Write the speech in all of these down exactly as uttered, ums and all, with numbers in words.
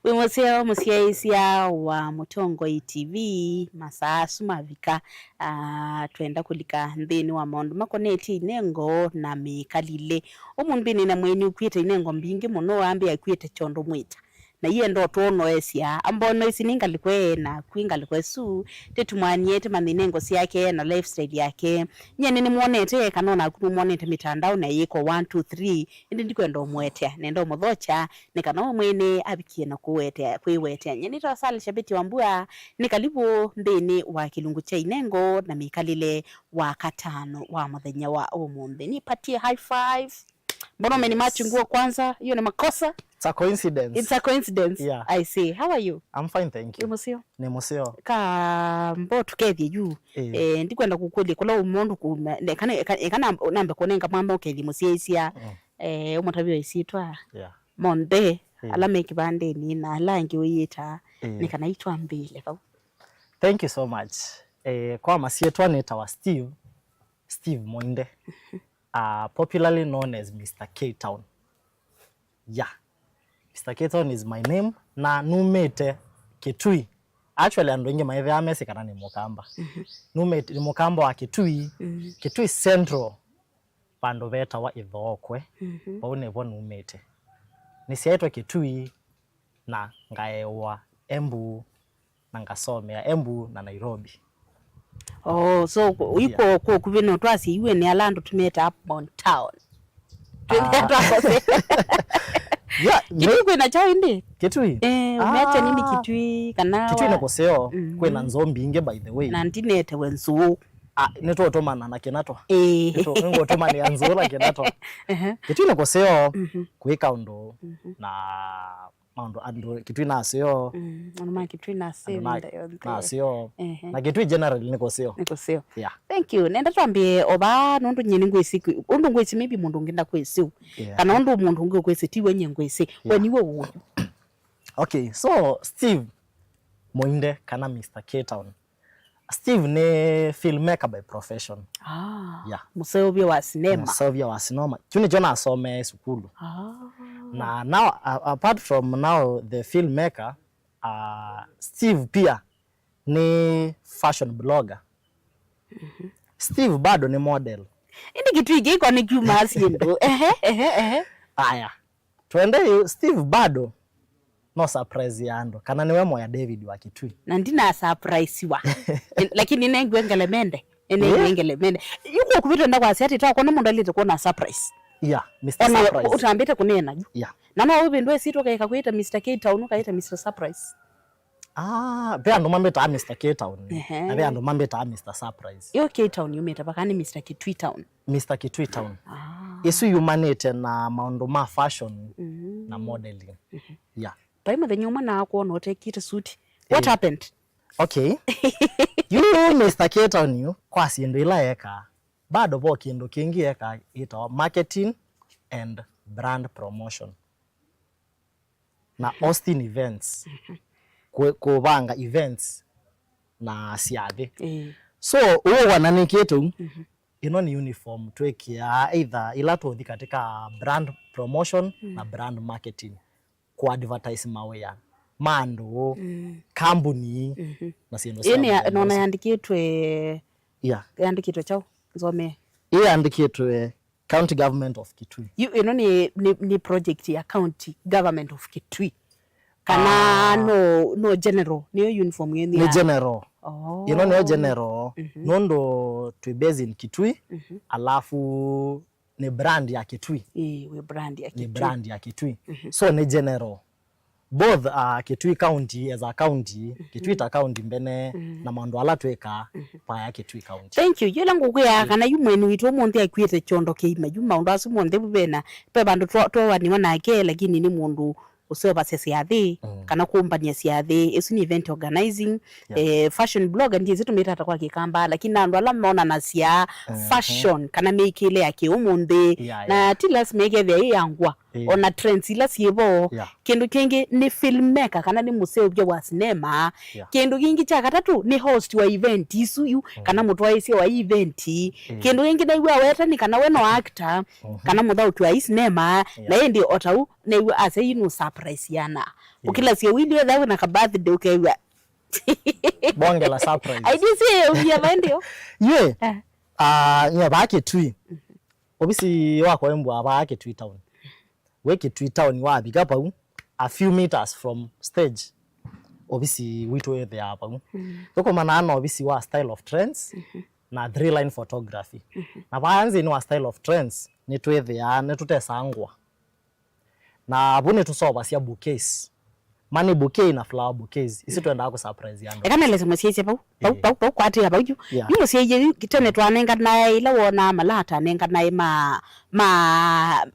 Wĩ mũseo mũsyaĩĩsya wa Mũtongoi T V, masaa asu mavika, ah, twenda kũlika nthĩnĩ wa maũndũ makonetye inengo na mĩkalile. Ũmũnthĩ nĩ na mũeni ũkwĩte inengo mbingĩ mũno, ambĩa akwĩte kyondo mwĩta. Na ienda ũtwonoesya, ambono isi nĩ ngalĩko ĩ naku, ngalĩko ĩsu tĩtumanie, tĩmanye inengo syake na lifestyle yake. Nyie nĩnĩmwonete, kana o naku nũmwonete mĩtandao na yĩko one two three, ĩndĩ ndikwenda ũmũetea, nenda ũmũthokya, nĩ kana we mwene avikie na kũwetea, kwĩwetea. Nyie nĩtawa Sally Shabeti wa Mbua, nĩ kalivu nthĩnĩ wa kĩlungu kya inengo na mĩkalile wa katano wa mũthenya wa ũmũnthĩ. Nipatie high five. Mbona umenimatch nguo kwanza? Hiyo ni makosa. It's a coincidence. It's a coincidence. Yeah. I see. How are you? I'm fine, thank you. Wĩ mũseo? Nĩ mũseo. Ka mbo tukethie yu. Eh. Eh, ndikwenda kũkũlya kũla ũmũndũ kuma. Eka, eka, eka nambe kũnenga mwamba ũkethie mũsyaĩĩsya. Mm. Eh, ũmũtavya ĩsyĩtwa. Yeah. Monthe, eh, ala me kĩvandĩnĩ na ala angĩ ũyĩtaa, eh, nĩ kana itwambĩĩle vau. Thank you so much. Eh, kwa masyĩtwa nĩtawa Steve, Steve Moinde. Uh, popularly known as Mister K Town. Yeah. Mister K Town is my name. Na numĩte Kitui. Actually, andũ aingĩ maĩthĩaa mesĩ kana nĩ Mũkamba. Mhm. Numĩte, nĩ Mũkamba wa Kitui, mhm, Kitui Central, vandũ vetawa Ithookwe. Mhm. Vau nĩvo numĩte. Nĩsyaĩtwe Kitui na ngaewa Embu na ngasomea Embu na Nairobi. Oh, so ku-, iko, yeah, kwa ũkuvĩ no twasye iwe nĩ ala andũ tũmeta up on town. Ah. Twĩthĩa twakose. Yeah, Kitui kwĩna kyaũ ĩndĩ? Kitui? Eh, umeacha nini Kitui kana Kitui wa- nĩ kũseo, mm, kwĩna nzou mbingĩ, by the way. Na ndinetewe nzou. Ah, nĩtũũtũmana na kĩnatwa. Eh. Nĩtũ-, nĩngũtũmanĩa nzou na kĩnatwa. Ehe. Kitui nĩ kũseo, mhm, kwĩka ũndũ, mhm, na maũndũ andũ Kitui naseo. Mm, andũ ma Kitui naseo, andũ ma-, ĩvinda yonthe. Naseo. Ehe. Na Kitui generally nĩ kũseo. Nĩ kũseo. Yeah. Thank you. Nenda twambie o vaa nũndũ nyie nĩngwĩsĩ kwĩ-, ũndũ ngwĩsĩ maybe mũndũ ũngĩ ndakwĩsĩ. Yeah. Kana ũndũ mũndũ ũngĩ ũkwĩsĩ, tiwe nyie ngwĩsĩ. Yeah. We niwe ũũ. Okay, so Steve Moinde kana Mister K Town. Steve nĩ filmmaker by profession. Ah, yeah. Mũseũvya wa sinema. Mũseũvya wa sinema. Kĩu nĩkyo nasomee sukulu. Ah. Na now, a-, apart from now the filmmaker, uh, Steve pia nĩ fashion blogger. Mhm. Steve bado nĩ model. Ĩndĩ Kitui kĩko nĩ kyumaa syĩndũ. Ehe, ehe, ehe. Aya. Twende yu, Steve bado no surprise ya andũ. Kana nĩwe moya David wa Kitui. Na ndina surprise wa. Lakini nengwe ngelemende. Nengwe ngelemende. Yuko kuvitwe nda kwasya ati twakona mũndũ alite kuona surprise. Yeah, Mister Ona Surprise. Utambite kunena yu. Yeah. Na no wĩvĩndwe sitwa kaika kwita Mister K Town, kaita Mister Surprise. Ah, ve andũ mambĩtaa Mister K Town. Ehe. Na ve andũ mambĩtaa Mister Surprise. Yo K Town yumĩte vaka nĩ Mister Kitui Town. Mister Kitui Town. Ah. Ĩsu yumanĩte na maũndũ ma fashion, mhm, na modeling. Mhm. Yeah. Vai mũthenya ũmwe naakwona ũtekĩte suti. What, eh, happened? Okay. Yu Mister K Town yu, kwa syĩndũ ila ekaa, bado vo kĩndũ kĩngĩ ekaa ĩtawa marketing and brand promotion. Na hosting events. Mhm. Kũ-, kũvanga events na syathĩ. Ĩĩ. So, ũw'o wananĩkĩte ũu, mhm, ĩno nĩ uniform twĩkĩaa either ila tũthi katika brand promotion, mm, na brand marketing, kũ advertise mawĩa ma andũ, mm, kambuni, mhm, na syĩndũ sya, ĩĩ, nĩ ya-, mũthemba nona ũsu yandĩkĩtwe, yeah, yandĩkĩtwe kyaũ? Nzomee. Ĩĩ yandĩkĩtwe County Government of Kitui. Yu, ĩno nĩ, nĩ, nĩ project ya County Government of Kitui. Kana, ah, no, no general, nĩyo uniform yenyu? Nĩ ya general. Oh. Ĩno nĩyo general. Mhm. Nũndũ twĩ based in Kitui, mhm, alafu nĩ brand ya Kitui. Ĩĩ, wĩ brand ya Kitui. Nĩ brand ya Kitui. Mhm. So nĩ general. Both, uh, Kitui County as a county, mhm, Kitui ta county mbene, mhm, na maũndũ ala twĩkaa, mhm, vaya Kitui County. Thank you. Yĩla ngũkwĩa, mm, kana yu mwene witũ ũmũnthĩ akwĩte kyondo kĩima, yu maũndũ asu monthe vena, ve vandũ twa-, twowaniwa nake, lakini nĩ mũndũ ũseũvasya syathĩ, mm, kana kũmbany'a syathĩ. Ĩsu nĩ event organizing. Yeah. Eh, fashion blogger, ndiĩsĩ tũmĩta ata kwa Kĩkamba, lakini andũ ala monanasya, mhm, fashion kana mĩĩkĩĩle ya kĩũmũnthĩ. Yeah, na, yeah, ti lazima ĩkethĩa ĩ ya ngũa. Ĩĩ. Ona trends ila syĩ vo. Yeah. Kĩndũ kĩngĩ nĩ filmmaker kana nĩ mũseũvya wa sinema. Yeah. Kĩndũ kĩngĩ kya katatũ nĩ host wa event isu yu, mm, kana mũtwaĩĩsya wa event. Ĩĩ. Kĩndũ kĩngĩ nĩw'a aweta nĩ kana we no actor, mhm, kana mũthaũki wa i sinema, yeah, na ĩndĩ o ta u nĩw'a asya yu nũ surprise yana. Yeah. Ũkĩlasya wili ethĩwa wĩna ka birthday ũkew'a. Bonge la surprise. Idea syo yeumia vaĩ ndio. Ywe. Eh. Ah, nye vaa Kitui. Mhm. Ovisi wakwa wĩ mbua vaa Kitui town. Wĩ Kitui town wavika vau, a few meters from stage, ovisi witũ wĩthĩaa vau. Mm. Tũkomanaa na ovisi wa Style of Trends, mhm, na Three Line Photography. Mhm. Na vaa nthĩnĩ wa Style of Trends, nĩtwĩthĩaa, nĩtũtesaa ngũa. Na vu nĩtũseũvasya bouquets. Money bouquet na flower bouquets. Isu twendaa kũ surprise andũ. Eka nelese mũsyaĩĩsya vau. Vau, ĩĩ, vau, vau kwatĩĩa vau yu. Yeah. Yu mũsyaĩĩsya yu, tene twanenganae ila wonaa malaa tanenganae ma, ma,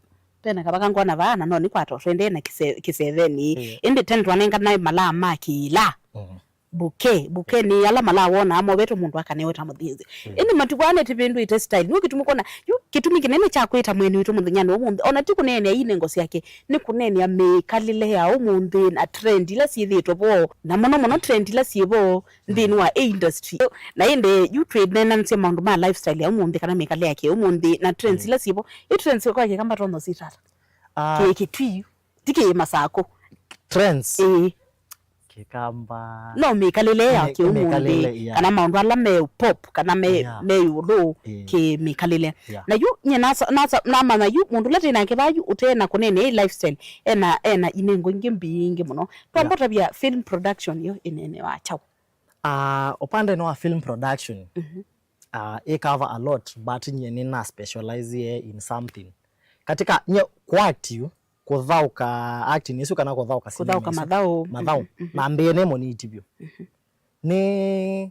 tene kavaka ngona vaa, na no nĩkwata ũtwendee na kĩse-, kĩseveni. Ĩĩ. Ĩndĩ tene twanenganae malaa ma kĩla. Mhm. Bouquet, bouquet nĩ ala malaa wonaa movetwe mũndũ akanewe ta mũthĩnzĩo. Mm. Ĩndĩ matukũ aa nĩtũvĩndũĩte style. Nĩw'o kĩtumi kwona, yu kĩtumi kĩnene kya kwĩta mwĩĩnĩ witũ mũthenyanĩ wa ũmũnthĩ, ona ti kũneenea inengo syake, nĩ kũneenea mĩkalĩle ya ũmũnthĩ na trend ila syĩthĩĩtwe vo, na mũno mũno trend ila syĩ vo nthĩnĩ wa ĩ industry. Na ĩndĩ yu twĩneenanĩsye maũndũ ma lifestyle ya ũmũnthĩ kana mĩkalĩle ya kĩ ũmũnthĩ na trends, mm, ila syĩ vo. Ĩ trends kwa kĩkamba tono sitata. Ah. Kĩ Kitui. Ti kĩ Masakũ. Trends. Ĩĩ. Kĩkamba. No mĩkalĩle ya kĩ ũmũnthĩ, mĩkalĩle, yeah, kana maũndũ ala me pop, kana me, yeah, me ĩũlũ, yeah, kĩ mĩkalĩle. Yeah. Na yu, nye nasa, nasa, namanya yu, mũndũ ũla twĩ nake vaa yu, ũte na kũneenea ĩ lifestyle, ena, ena inengo ingĩ mbingĩ mũno. Twamba, yeah, ũtavya film production yo ĩneenewa kyaũ? Ah, upande wa film production, mhm, ah, ĩ cover a lot, but nye nĩna specialize in something. Katika, nye, kũact yu, kũthaũka acting ĩsu kana kũthaũka sinema ĩsu. Kũthaũka mathaũ. Mathaũ. Mhm, mhm. Nambĩĩe nĩ mũnini vyũ. Mhm. Nĩ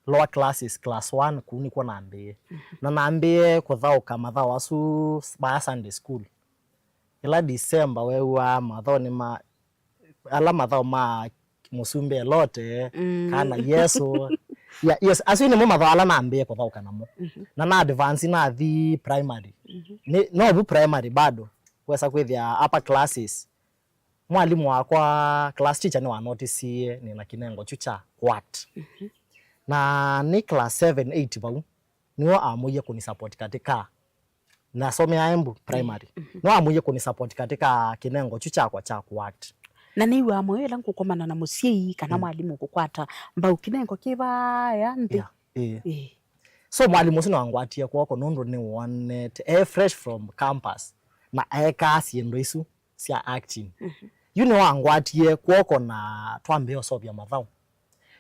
lower classes, class one, kũu nĩkw'o nambĩĩe. Mhm. Na nambĩĩe kũthaũka mathaũ asu vaa Sunday school. Ĩla December weew'aa mathaũ nĩ ma, ala mathaũ ma Mũsumbĩ Elote, mm, kana Yesũ. Yeah, yes, asu nĩmo mathaũ ala nambĩĩe kũthaũka namo. Mhm. Na na advance nathi primary. Mhm. Nĩ, no vu primary bado, wesa kwĩthĩa upper classes. Mwalimũ wakwa, class teacher, nĩwanotisiie nĩna kĩnengo kyu kya kũact. Mhm. Na nĩ class seven, eight vau, nĩwe amũie kũni support katika, nasomea Embu primary. Mhm. Nĩwe amũie kũni support katika kĩnengo kyu kyakwa kya kũact. Na nĩw'aa mũyo ĩla ngũkomana na mũsyai kana, mm, mwalimũ kũkwata mbau kĩnengo kĩ vaya nthĩ. Yeah, ĩĩ. Ĩĩ. So mwalimũ ũsu nĩwangwatie kw'oko nũndũ nĩwonete e fresh from campus na eekaa syĩndũ isu sya acting. Mhm. Yu nĩwangwatie kw'oko na twambĩĩa ũseũvya mathaũ.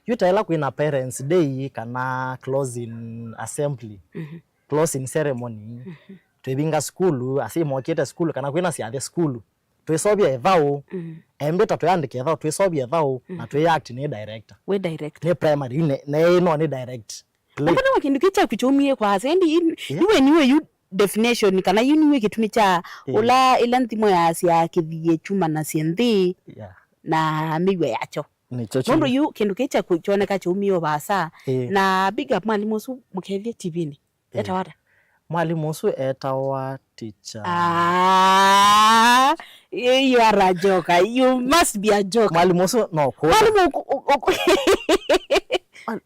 Yu ta ĩla kwĩna parents day kana closing assembly, mhm, closing ceremony, mhm, twĩvinga sukulu, asyai mokĩte sukulu, kana kwĩna syathĩ sukulu, twĩseũvya ĩthaũ. Mhm. Embĩta twĩandĩke ĩthaũ, twĩseũvya ĩthaũ, na, mhm, twĩact nĩ director. Wĩ director. Nĩ primary, yu ne, ne no nĩ direct. Na mbona wa kĩndũ kĩu kyaku kyaumie kwa asa? Ĩndĩ yu, yeah, yu we nĩwe yu definition, kana yu nĩwe kĩtumi kya, yeah, ũla ĩla nthimo yasya kĩthiĩ kyumanasye nthĩ, yeah, na mĩw'a yakyo. Nĩkyo. Nũndũ kyu yu kĩndũ kĩu kyaku kyoneka kyaumie o vaasa. Yeah. Na big up mwalimũ ũsu mũkethie T V-nĩ. Yeah. Etawa ata? Mwalimũ ũsu etawa teacher. Ah, you, you are a joker. You must be a joker. Mwalimũ ũsu no kũla. Mwalimũ ũku-, ũku-, ũku-, Mal-,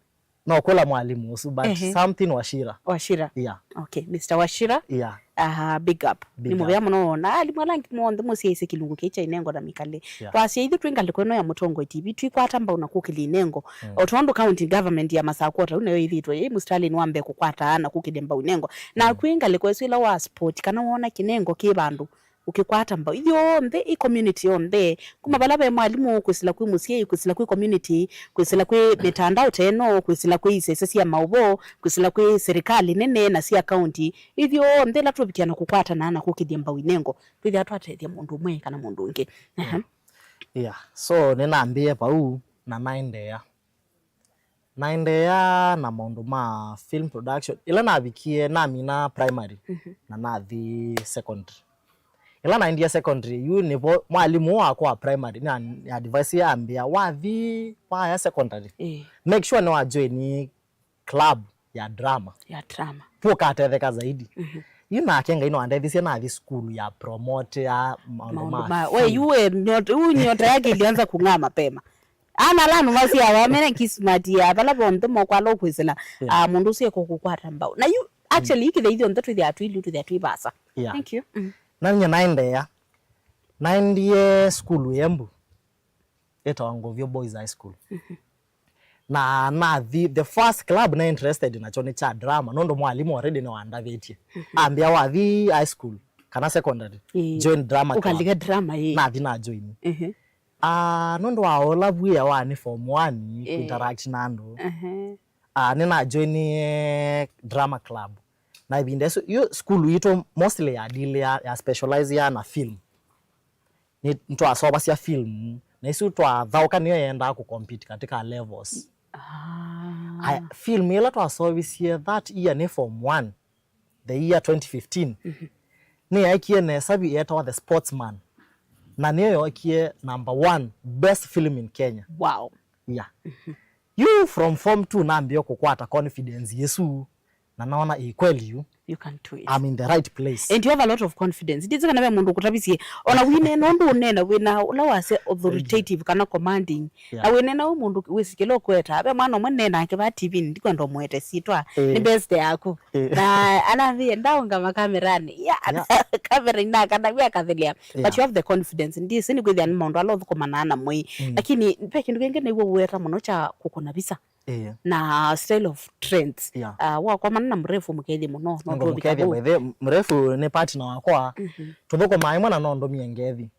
no kũla mwalimũ ũsu, but, ehe, something Wachira. Wachira. Yeah. Okay, Mister Wachira. Yeah. Aha, big up. Big up. Nĩ mũvea mũno na alimũ ala angĩ monthe mũsyaĩĩsye kĩlungu kĩĩ kya inengo na mĩkalĩle. Yeah. Twasya ithyĩ twĩ ngalĩko ĩno ya Mũtongoi T V, twikwata mbau na kũkĩlya inengo. Mm. O tondũ county government ya Masakũ o ta u nayo ĩthĩĩtwe ĩ mũsitalĩnĩ wa mbee kũkwata na kũkĩlya mbau inengo. Na, mm, kwĩ ngalĩko ĩsu ĩla wa spot kana woona kĩnengo kĩ vandũ, ũkĩkwata mbau. Ithyonthe, ĩ community yonthe, kuma vala ve mwalimũ, kwĩsĩla kwĩ mũsyai, kwĩsĩla kwĩ community, kwĩsĩla kwĩ mĩtandao ta ĩno, kwĩsĩla kwĩ isese sya maũvoo, kwĩsĩla kwĩ serikali nene na sya county, ithyonthe ila tũvikĩa na kũkwatana na kũkĩthya mbau inengo, twĩthĩa twatethya mũndũ ũmwe kana mũndũ ũngĩ. Aha. Yeah. So, nĩnambĩĩe vau na naendeea. Naendeea na maũndũ ma film production. Ĩla navikie, namina primary, mhm, na nathi secondary. Ĩla naendie secondary, yu nĩvo mwalimũ wakwa wa primary nĩ advice ambĩa, "Wathi waya secondary, ĩĩ, make sure nĩwa join club ya drama. Ya drama. Tũkatetheka zaidi." Mhm. Yu nake Ngai no andethisye nathi sukulu ya promote ya maũndũ Maũndũ ma ma we yu we nyota, yu nyota yake ilianza kung'aa mapema. Ana ala andũ masyawa mena kismati ya vala vonthe mokwala ũkwĩsĩla. Yeah. Ah, mũndũ ũsu ekũkũkwata mbau. Na yu actually ikithe ithyonthe twĩthĩa twĩlyu twĩthĩa twĩ vasa. Yeah. Thank you. Mm. Na nyie naendeea, naendie sukulu Embu ĩtawa Ngovio Boys High School. Na nathi, the first club na interested nakyo nĩ kya drama, nũndũ mwalimũ already nĩwandavĩtye. Ambĩa wathi high school kana secondary, Ĩĩ. Join drama club. Ũkalika drama ĩĩ. Nathi na join. Ehe. Ah, nũndũ wa ũla wia wa nĩ form one, Ĩĩ. Interact na andũ. Ehe. Ah, nĩnajoinie drama club. Na ĩvinda ĩsu, yu sukulu yitũ mostly ya deal ya, ya specialize ya na film. Nĩ- nĩtwaseũvasya film, na ĩsu twathaũka nĩyo yendaa kũcompete katika levels. Ah. Aya, film ĩla twaseũvisye that year nĩ form one, the year twenty fifteen. Nĩyaekie nesa vyũ, yetawa The Sportsman, na nĩyo yookie number one best film in Kenya. Wow. Yeah. You from form two nambia kũkwata confidence ĩsu, na naona ĩ kweli yu, You can do it. I'm in the right place. And you have a lot of confidence. Nditsi kana ve mũndũ ũkũtavisye. Ona wĩneena ũndũ ũneena wĩna ũla wase authoritative kana commanding. Yeah. Na wĩneena ũ mũndũ wĩsikĩla ũkweta. Ve mwana ũmwe neenake va T V, ndikwenda ũmwete sitwa. Eh. Nĩ best yaku. Eh. Na anavie ndaũngama kamerani. Yeah. Yeah. Kamera inakana wia kathelia. But Yeah. You have the confidence. Ndisi nĩ kwĩthĩa nĩ maũndũ ala ũthũkũmanaa na mwĩĩ. Mm. Lakini ve kĩndũ kĩngĩ nĩw'o weta mũno kya kũkũna visa. Eh. Na style of trends. Yeah. Uh, wakomana na Mrefu mũkethie mũno no Ngũmũkethia ndũvika by the way, Mrefu nĩ partner wakwa. Tũthũkũmaa ĩmwe na no ndũmie ngethi.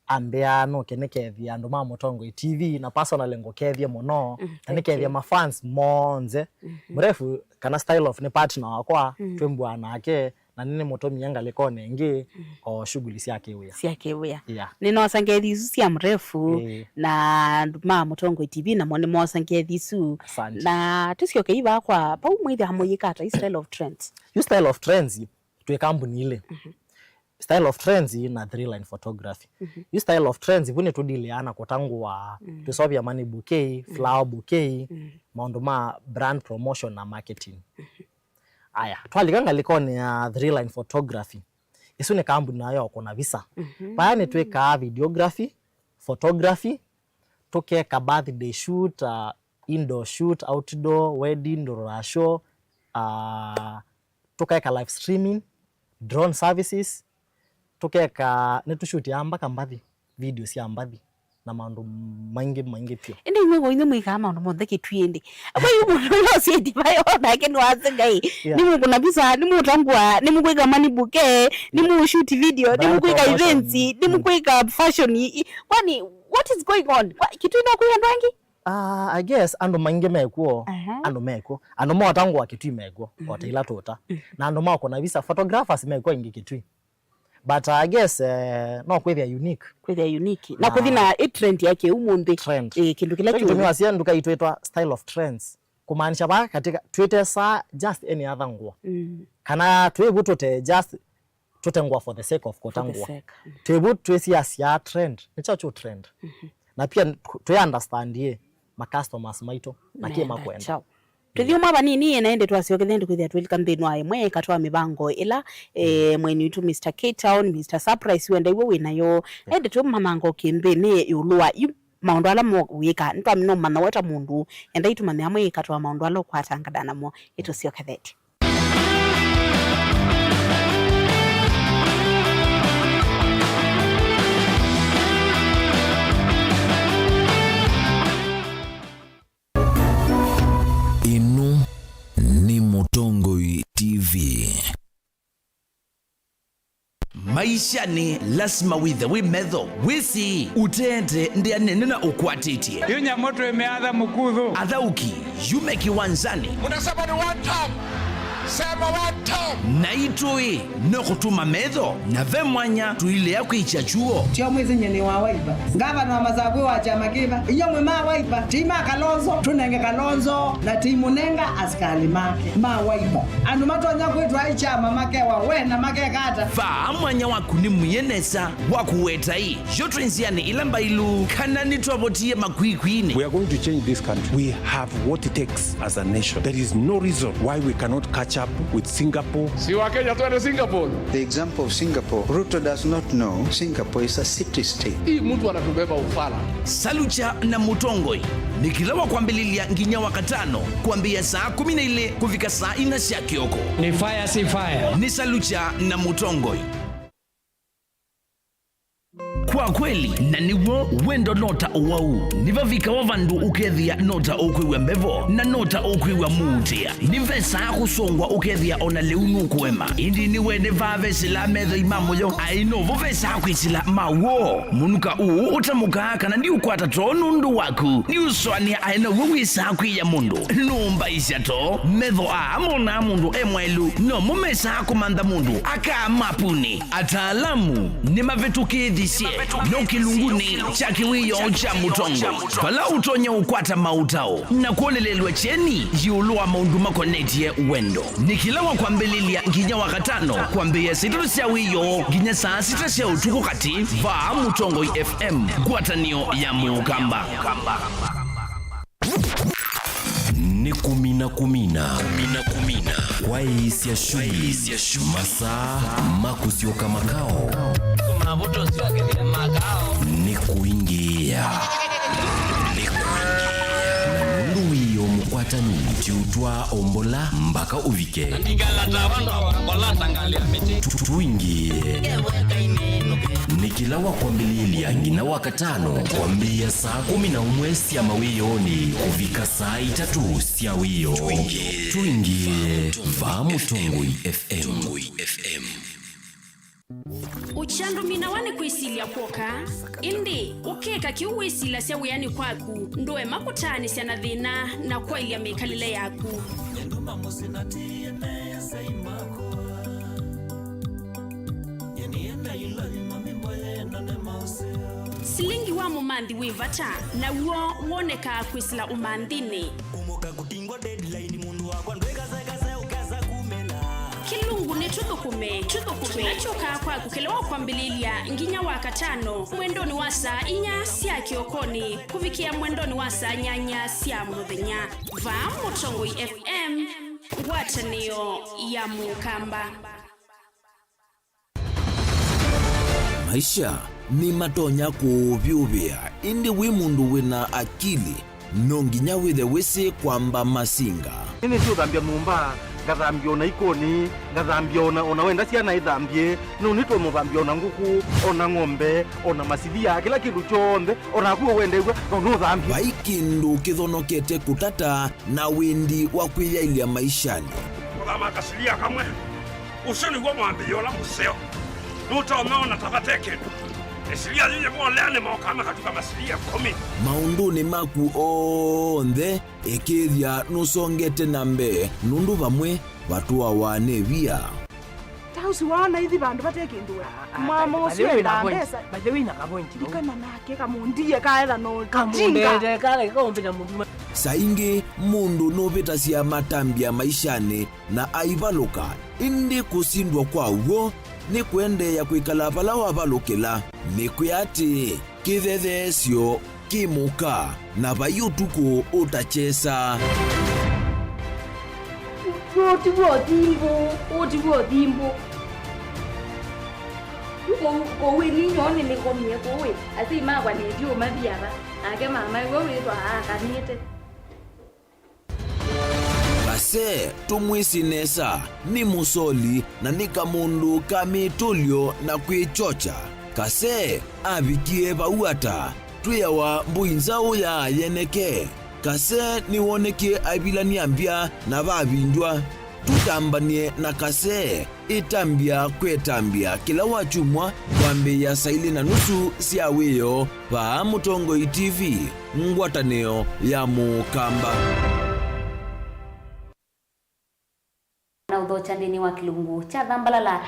Ambĩa nũke nĩkethie andũ ma Mũtongoi T V, na personally ngũkethie mũno. Na nĩkethie mafans monthe. Mrefu kana Style Off nĩ partner wakwa, twĩmbuaa nake, na nĩnĩmũtũmie ngalĩkonĩ ĩngĩ o shughuli sya kĩwĩa. Sya kĩwĩa. Yeah. Nĩnosa ngethi isu sya Mrefu Eh. na andũ ma Mũtongoi T V namo nĩmosa ngethi isu. Asante. Na tũsyoke ivakwa pau mwĩthĩa mũyĩkata i Style Off Trends. Yu Style Off Trends twĩ kambuni ilĩ. Style Off Trends na Three Line Photography. Yu Style Off Trends vu nĩtũdiliaa na kũta ngũa, tũseũvya money bouquet, flower bouquet, maũndũ ma brand promotion na marketing. Aya, twalika ngalĩkonĩ ya Three Line Photography. Ĩsu nĩ kambuni nayo ya kũna visa. Vaya nĩtwĩkaa videography, photography, tũkeka birthday shoot, uh, indoor shoot, outdoor, wedding, rũracio, uh, tũkeka live streaming, drone services, tũkeka, nĩtũshutiaa mbaka mbathi, video sya mbathi, na maũndũ maingĩ maingĩ vyũ. Ĩndĩ inyuĩ voinĩ mwĩkaa maũndũ monthe kĩtui ĩndĩ. Kwa hiyo mũndũ ũla ũsĩti vayo nake nĩwasĩ Ngai. Yeah. Nĩmũkũna visa, nĩmũtangũa, nĩmũkwĩka money bouquet, nĩmũshoot video, brand nĩmũkwĩka promotion, events, nĩmũkwĩka fashion. I- i- Kwani what is going on? Kwa, kĩtui no kwĩ andũ angĩ? Ah, I guess andũ maingĩ mekw'o, aha, andũ mekw'o. Andũ motangũa kĩtui mekw'o, o ta ila tũta. Na andũ makũna visa, photographers mekw'o aingĩ kĩtui. But I guess, eh, no kwĩthĩa unique. Kwĩthĩa unique. Na kũthi na ĩ trend ya kĩu mũnthĩ. Trend. Eh, kĩndũ kĩla kĩu. Kĩtumi wasia nduka itwĩtwa Style Off Trends. Kumaanisha vaa katika twĩtesaa just any other nguo. Mm. Kana twĩvu tũte just tũte ngũa for the sake of kũta ngũa. For the sake. Twĩvu twĩsiasya trend. Nĩkyo kyu trend. Na pia twĩ understand ye ma customers maitũ na kĩ makwenda. Tũthiũmwa vanini na ĩndĩ twasyoke nthĩ kwĩthĩa twĩlika nthĩnĩ wa ĩmwe ĩka twa mĩvango ĩla, eh, mweni witũ Mister K Town, Mister Surprise wenda iwe wĩ nayo. Ĩndĩ tũmamanga ũkĩmbĩnĩ ĩũlũ wa yu maũndũ ala mowĩka. Nĩtwamina ũmanya we ta mũndũ, enda itũmanya amwe ĩka twa maũndũ ala ũkwatangana namo. Ĩtũsyokethetye. Ĩno nĩ Mũtongoi T V. Maishanĩ, lasima wĩthe wĩ metho, wĩsĩ, ũteete ndĩa nene na ũkwatĩtye. Yu nyamũ twĩmĩatha mũkuthũ. Athaũki, yume kĩwanzanĩ. Unasema ni one term. Sema one term. Naitũ-ĩ, no kũtũma metho, na ve mwanya tũilea kwĩkya kyuo. Tio mwĩsĩ nyie nĩ wa Wiper. Ngavana wa Masaku wa kyama kĩva? Inyuĩ mwĩ ma Wiper, ti ma Kalonzo. Tũnenge Kalonzo na ti mũnenga asikalĩ make ma Wiper. Andũ matonya kwĩtwa ĩ kyama makewa we na makeka ata? Vaa mwanya waku nĩ mwie nesa wa kũweta ĩ. Yo twĩ nzĩanĩ ĩla mbailu, kana nĩtwavotie makwikwiinĩ. We are going to change this country. We have what it takes as a nation. There is no reason why we cannot catch Chap with Singapore. Si wa Kenya twende Singapore. The example of Singapore, Ruto does not know Singapore is a city state. Hii mtu anatubeba ufala. Salucha na Mũtongoi nĩ kĩla wa kwambĩlĩlya nginya wa katano kwambĩĩa saa kũmi na ilĩ kũvika saa inya sya kĩoko. Ni fire, si fire. Nĩ Salucha na Mũtongoi. Kwa kweli, na nĩw'o, wendo no ta ũwau. Nĩvavikawa vandũ ũkethĩa no ta ũkwĩw'a mbevo, na no ta ũkwĩw'a mũutĩa. Nĩvesaa kũsũngwa ũkethĩa o na lĩu nũkũema. Ĩndĩ nĩwene vaa vesĩlaa methoi ma mũyo, aĩ novo vesaa kwĩsĩla ma w'o. Mũnuka ũũ ũtamũkaa kana ndiũkwata too nũndũ waku. Nĩũsũanĩa aĩ now'o wĩsaa kwĩya mũndũ. Nũmbaisya too, metho aa monaa mũndũ e mwaĩlu, nomo mesaa kũmantha mũndũ akaa mapuni. Ataalamu nĩmavĩtũkĩĩthisye no kĩlungunĩ kya kĩwĩoo kya Mũtongoi, vala ũtonya ũkwata maũtao na kwonelelw'a kyeni ĩũlũ wa maũndũ makonetye wendo. Nĩ kĩla wa kwambĩlĩlya nginya wa katano, kwambĩĩa saa itatũ sya wĩoo nginya saa sita sya ũtukũ katĩ, vaa Mũtongoi F M, ngwatanĩo ya Mũkamba. Nĩ kũmina kũmina. Kũmina kũmina. Kwaĩĩsya shughuli. Masaa ma kũsyoka makao. Nĩ kũingĩĩa. Nĩ kũingĩĩa. Na nũndũ wĩoo mũkwatanu, tiũtwaa ombola mpaka ũvike. Tu-, tuingĩĩe. Nĩ kĩla wa kwambĩlĩlya nginya wa katano, kwambĩĩa saa kũmi na ũmwe sya mawĩoonĩ kũvika saa itatũ sya wĩoo. Tuingĩĩe vaa Mũtongoi F M. Ũkyandũminawa nĩ kwĩsilya kw'oka, ĩndĩ ũkeka kĩu wĩsilasya wĩanĩ kwaku, ndũema kũtaanĩsya na thĩna na kwaĩlya mĩkalĩle yaku. Silingi wa mũmanthi wĩ vata, naw'o wonekaa kwĩsĩla ũmanthinĩ. Kũmũka kũtingwa deadline, mũndũ wakwa ndwĩkasekase ũkesa kumĩla. Kĩlungu nĩ tũthũkũme, tũthũkũme. Kĩla kyũkaa kwaku kĩla wa kwambĩlĩlya nginya wa katano, mwendonĩ wa saa inya sya kĩokonĩ kũvikĩa mwendonĩ wa saa nyanya sya mũthenya. Vaa Mũtongoi F M, ngwatanĩo ya Mũkamba. Maisha nĩmatonya kũũvyũvĩa, ĩndĩ wĩ mũndũ wĩna akili, no nginya wĩthe wĩsĩ kwamba masinga. Nĩnĩsĩ ũthambya nyũmba, ngathambya ona ikoni, ngathambya ona, ona wenda syana ithambye, nũnĩtwe mũthambya ona ngũkũ, ona ng'ombe, ona masilia, kĩla kĩndũ kyonthe, onaku ũwendew'a, no nũthambye. Vai kĩndũ kĩthonokete kũtata na wĩndi wa kwĩyaĩlya maishanĩ. Kũthama kasilia kamwe. Ũsu nĩw'o mwambĩĩo ũla mũseo. Nũtonya ona ta vate kĩndũ. Ĩsilia yĩĩ yĩvolea nĩmokaa makatuka masilia ĩkũmi. Maũndũnĩ maku onthe, ĩkĩĩthya nũsongete na mbee, nũndũ vamwe vatũawa nĩ via. Ta ũsu waona ithi vandũ vate kĩndũ we. Ah, ah, mama by the ũsu way, wĩna endaa point. Mbesa. By the way, na ka point vau. Ndikana nake kamũndie kaetha no kamũndete kala kaũmbĩta mũndũ. Saa ingĩ mũndũ nũvĩtasya matambya maishanĩ na aivalũka, ĩndĩ kũsindwa kwa w'o nĩ kũendeea kwĩkala vala wavalũkĩla. Nĩkwĩa atĩĩ, kĩthetheesyo kĩ mũka, na vai ũtukũ ũtakyesa. Ũũ ti w'o thimbũ, ũũ ti w'o thimbũ. Yu kũu, kũu ĩ ninyoo nĩnĩkomie kũu ĩ, asyai makwa nĩtyo maviava, nake mama ĩwe wĩthwa aakanĩte. Kase tũmwĩsĩ nesa, nĩ mũsoli na nĩ kamũndũ ka mĩtũlyo na kwĩkyokya. Kase avikie vau ata? Twĩawa mbũi nzaũ ya yeneke. Kase nĩwonekie aivilany'a mbya na vavindywa. Tũtambany'e na Kase. Ĩtambya kwĩ ĩtambya kĩla wakyumwa kwambĩĩa saa ilĩ na nusu sya wĩoo vaa Mũtongoi T V, ngwatanĩo ya Mũkamba. Na ũthokya nthĩnĩ wa kĩlungu kya Thambalala.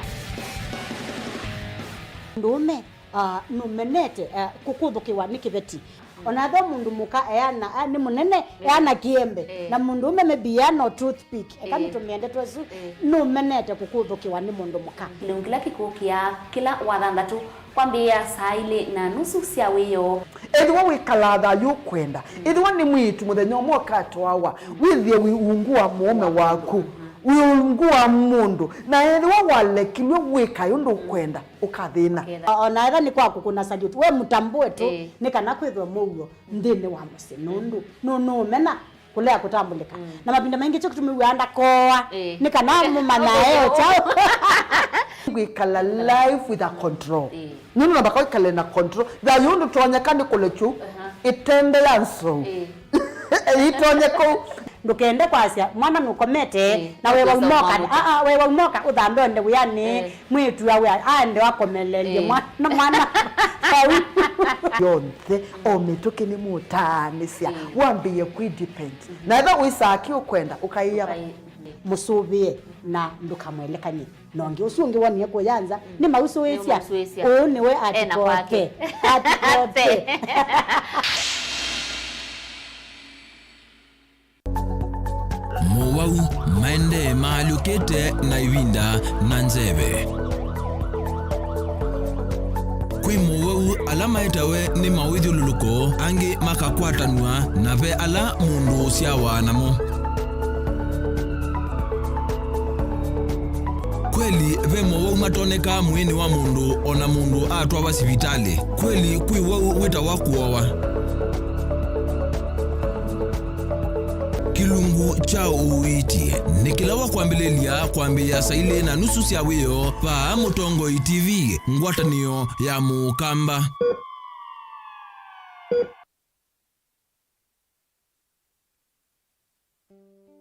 Mũndũũme, ah, nũmenete, ah, kũkũthũkĩwa nĩ kĩveti. Ona ethĩwa mũndũ mũka eana, a, nĩ mũnene, eh, eana kĩembe, eh, na mũndũũme maybe eana o toothpick, eka, eh, nĩtũmĩe ndeto ĩsu, eh, nũmenete kũkũthũkĩwa nĩ mũndũ mũka. Kĩlungu kĩla kĩkũkĩa kĩla wa thanthatũ kwambĩĩa saa ilĩ na nusu sya wĩoo. Ethĩwa wĩkalaa thayũ ũkwenda, mm, ethĩwa nĩ mwĩĩtu mũthenya ũmwe ũkatwawa, mm, wĩthĩe wĩ ungu wa mũũme waku. Mm. Wĩ ungu wa mũndũ, na ethĩwa walekilw'e wĩka ũndũ ũkwenda, ũkathĩna. Ũkethĩa. O na etha nĩ kwa kũkũna salute, we mũtambũe tu, ĩĩ, nĩ kana kwĩthwe mũuo nthĩnĩ wa mũsyĩ, nũndũ nũ-, nũũmena kũlea kũtambũlĩka. Mm. Na mavinda maingĩ kyo kĩtumi wĩaa ndakoa, ĩĩ, nĩ kana mũmanyae o kyaũ. Kwĩkala life with a control. Ĩĩ. Nũndũ namba kwĩkale na control. Thayũ ũndũ tonyeka nĩ kũlekyu, aha, ĩtende ya nzou. Ĩĩ. Ĩtonye kũu. Ndũkende kwasya mwana nũkomete, ĩĩ, na wewa ũkesa umoka. Ũmwamũka. Aa, wewa umoka, ũthambe ũende wĩanĩ, ĩĩ, mwĩĩtu awe aende wakomelelye, ĩĩ, mwana, mwana vau. Yonthe, o mĩtũkĩ nĩmũtaanĩsya, ĩĩ, wambĩĩe kwĩ depend. Mhm. Na ethĩwa wĩsaa kĩ ũkwenda, ũkaĩa. Ũkai-, mũsũvĩe na ndũkamwelekany'e. Na ũngĩ ũsu ũngĩ wonie kũya nza, mm, nĩmausũĩsya. Nĩmausũĩsya. Ũũ nĩwe. Ena atikoke kwake. Atikoke. Mũwau maendee maalyũkĩte na ĩvinda na nzeve. Kwĩ mũwau ala maetawe nĩ mawĩthyũlũlũko, angĩ makakwatanw'a, na ve ala mũndũ ũsyawa namo. Kweli, ve mowau matonekaa mwĩĩnĩ wa mũndũ o na mũndũ atwawa sivitalĩ. Kweli, kwĩ wau wĩtawa kũowa. Kĩlungu kya ũiiti nĩ kĩla wa kwambĩlĩlya kwambĩĩa saa ilĩ na nusu sya wĩoo vaa Mũtongoi T V, ngwatanĩo ya Mũkamba.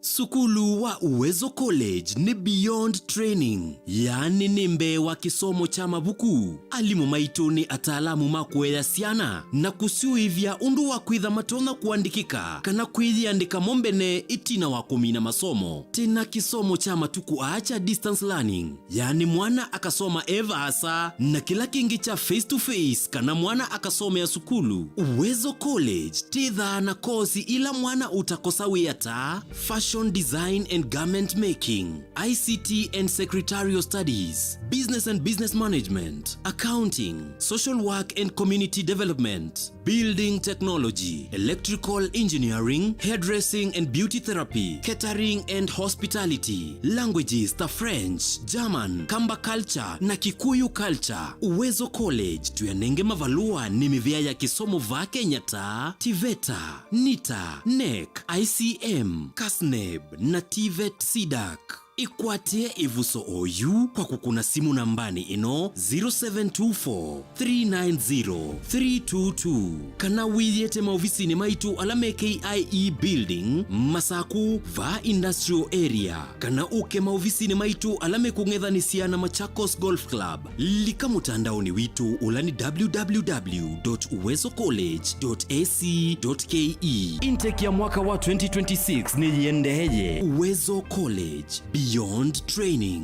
Sukulu wa Uwezo College nĩ beyond training, yaani nĩ mbee wa kĩsomo kya mavuku. Alimũ maitũ nĩ ataalamu ma kũea syana na kũsyũĩvya ũndũ wa kwĩtha matonya kũandĩkĩka kana kwĩyĩandĩka mo mbene ĩtina wa kũmina masomo. Twĩ na kĩsomo kya matukũ aa kya distance learning, yaani mwana akasoma e vaasa, na kĩla kĩngĩ kya face to face kana mwana akasomea sukulu. Uwezo College twĩthaa na kosi ila mwana ũtakosa wĩa ta fashion design and garment making, I C T and secretarial studies, business and business management, accounting, social work and community development, building technology, electrical engineering, hairdressing and beauty therapy, catering and hospitality, languages ta French, German, Kamba culture na Kikuyu culture. Uwezo College tũyanenge mavalũa nĩ mĩvĩa ya kĩsomo vaa Kenya ta TVETA, NITA, NEC, I C M, KASNEB na TVET CDAC. Ĩkwatĩe ĩvuso oyu kwa kũkũna simũ nambanĩ ĩno, zero seven two four, three nine zero, three two two, kana wĩyĩte maovisinĩ maitũ ala me K I E Building, Masaku, vaa Industrial Area, kana ũke maovisinĩ maitũ ala mekũng'ethanĩsya na Machakos Golf Club. Lika mũtandaonĩ witũ ũla nĩ www dot uwezo college dot ac dot ke. Intake ya mwaka wa twenty twenty-six nĩyĩendeeye. Uwezo College, beyond training.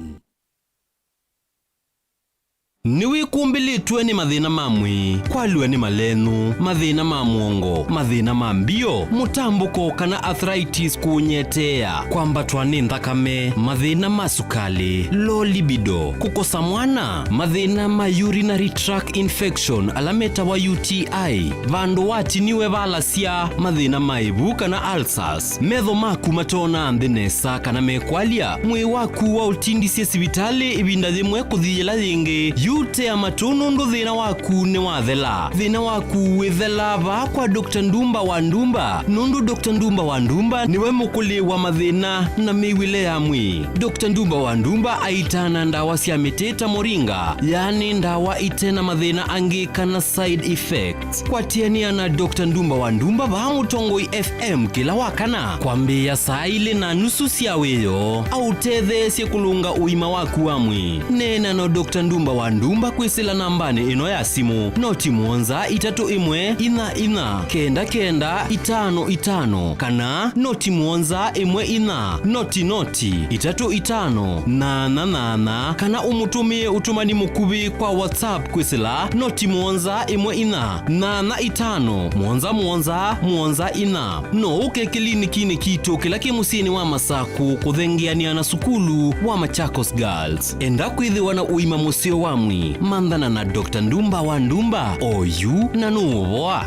Nĩwĩkumbĩlĩtw'e nĩ mathĩna ma mwĩĩ, kwalw'a nĩ malenũ, mathĩna ma mũongo, mathĩna ma mbio, mũtambũko kana arthritis kũũnyeteea, kwambatwa nĩ nthakame, mathĩna ma sukalĩ, low libido, kũkosa mwana, mathĩna ma urinary tract infection ala metawa U T I, vandũ watiniwe valasya, mathĩna ma ĩvu kana ulcers, metho maku matoonaa nthĩ nesa kana mekwalya, mwĩĩ waku waũtindisye sivitalĩ ĩvinda yĩmwe kũthi yĩla yĩngĩ, yu tea matũ nũndũ thĩna waku nĩwathela. Thĩna waku wĩthelaa vaa kwa Doctor Ndumba wa Ndumba, nũndũ Doctor Ndumba wa Ndumba nĩwe mũkũlĩĩ wa mathĩna na mĩw'ĩle ya mwĩĩ. Doctor Ndumba wa Ndumba aitaana ndawa sya mĩtĩ ta moringa, yaani ndawa ite na mathĩna angĩ kana side effects. Kwatĩanĩa na Doctor Ndumba wa Ndumba vaa Mũtongoi F M kĩla wa kana kwambĩĩa saa ilĩ na nusu sya wĩoo, aũtetheesye kũlũnga ũima waku wa mwĩĩ. Neena na Doctor Ndumba wa Ndumba kwĩsĩla nambanĩ ĩno ya simũ, noti mũonza itatũ ĩmwe inya inya kenda kenda itano itano, kana noti mũonza ĩmwe inya noti noti itatũ itano nyaanya nyaanya, kana ũmũtũmĩe ũtũmani mũkuvĩ kwa WhatsApp kwĩsĩla noti mũonza ĩmwe inya nyaanya itano mũonza mũonza mũonza inya. No ũke kĩlinikinĩ kitũ kĩla kĩ mũsyĩnĩ wa Masaku kũthengeanĩa na sukulu wa Machakos Girls. Enda kwĩthĩwa na ũima mũseo wa mwĩĩ, manthana na Doctor Ndumba wa Ndumba oyu na nũũvoa.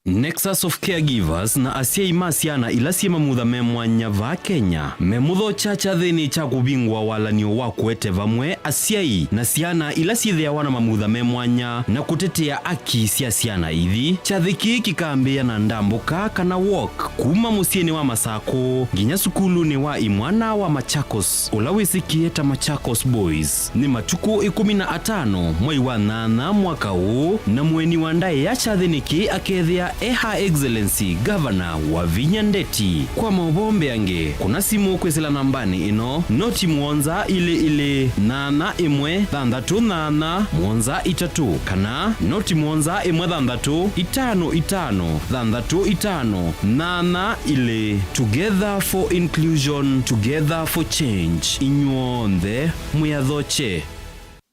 Nexus of Caregivers na asyai ma syana ila syĩ mamutha me mwanya vaa Kenya memũthokya kyathĩnĩ kya kũvingũa walan'yo wa kũete vamwe asyai na syana ila syĩthĩawa na mamutha me mwanya na kũtetea aki sya syana ithi. Kyathĩ kĩĩ kĩkambĩĩa na ndambũka kana walk kuma mũsyĩnĩ wa Masakũ nginya sukulunĩ wa imwana wa Machakos, ũla wĩsĩkĩe ta Machakos Boys. Nĩ matukũ ĩkũmi na atano mwei wa nyanya mwaka ũũ, na mũeni wa ndaĩa kyathĩnĩ kĩĩ akethĩa e Her Excellency Governor Wavinya Ndeti. Kwa maũvoo mbeange, kũna simũ kwĩsĩla nambanĩ ĩno, noti mũonza ilĩ ilĩ, nyanya ĩmwe thanthatũ nyanya mũonza itatũ, kana noti mũonza ĩmwe thanthatũ itano itano thanthatũ itano nyanya ilĩ. Together for inclusion, together for change. Inyw'onthe mwĩathokye.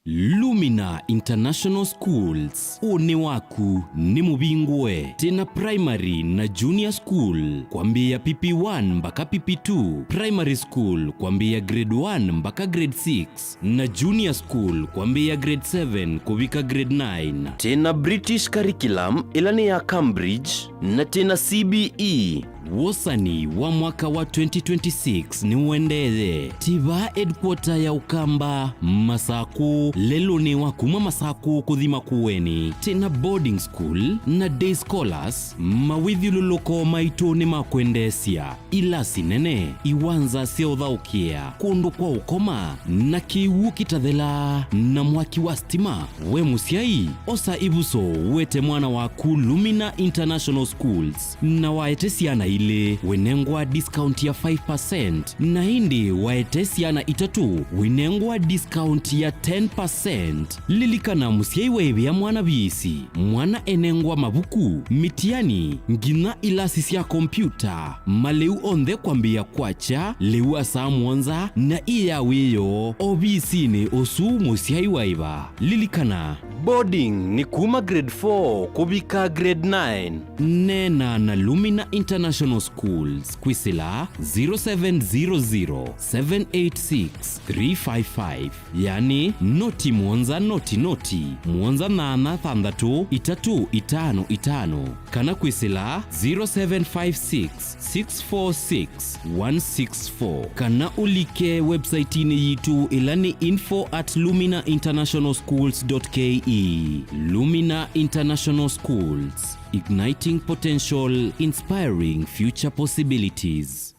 Lumina International Schools, ũnĩ waku nĩ mũvingũe. Twĩna primary na junior school kwambĩĩa P P one mbaka P P two, primary school kwambĩĩa grade one mbaka grade six, na junior school kwambĩĩa grade seven kũvika grade nine. Twĩna British curriculum ĩla nĩ ya Cambridge, na twĩna C B E. Wosani wa mwaka wa twenty twenty-six nĩũendeeye. Twĩ vaa headquarter ya Ũkamba, Masakũ, lelũnĩ wa kuma Masakũ kũthi Makueni. Twĩna boarding school na day scholars, mawĩthyũlũlũko maitũ nĩ ma kwendeesya, ilasi nene, iwanza sya ũthaũkĩĩa, kũndũ kwa ũkoma, na kĩw'ũ kĩtathelaa, na mwaki wa stima. We mũsyai, osa ĩvuso ũete mwana waku Lumina International Schools, na waete syana ilĩ, wĩnengwa discount ya five percent, na ĩndĩ waete syana itatũ, wĩnengwa discount ya ten percent. Lilikana, mũsyai waĩvĩa mwana viisi, mwana enengwa mavuku, mĩtiani, nginya ilasi sya kompyuta, malĩu onthe kwambĩĩa kwakya lĩu wa saa mũonza na ĩ ya wĩoo ovisinĩ ũsu mũsyai waĩva. Lilikana, boarding nĩ kuma grade four kũvika grade nine. Neena na Lumina International Schools kwĩsĩla zero seven zero zero, seven eight six, three five five, yani noti mũonza noti noti, mũonza nyanya thanthatũ itatũ itano itano, kana kwĩsĩla zero seven five six, six four six, one six four, kana ũlike website-inĩ yitũ ĩla nĩ info at lumina international schools dot K E. Lumina International Schools, igniting potential, inspiring future possibilities.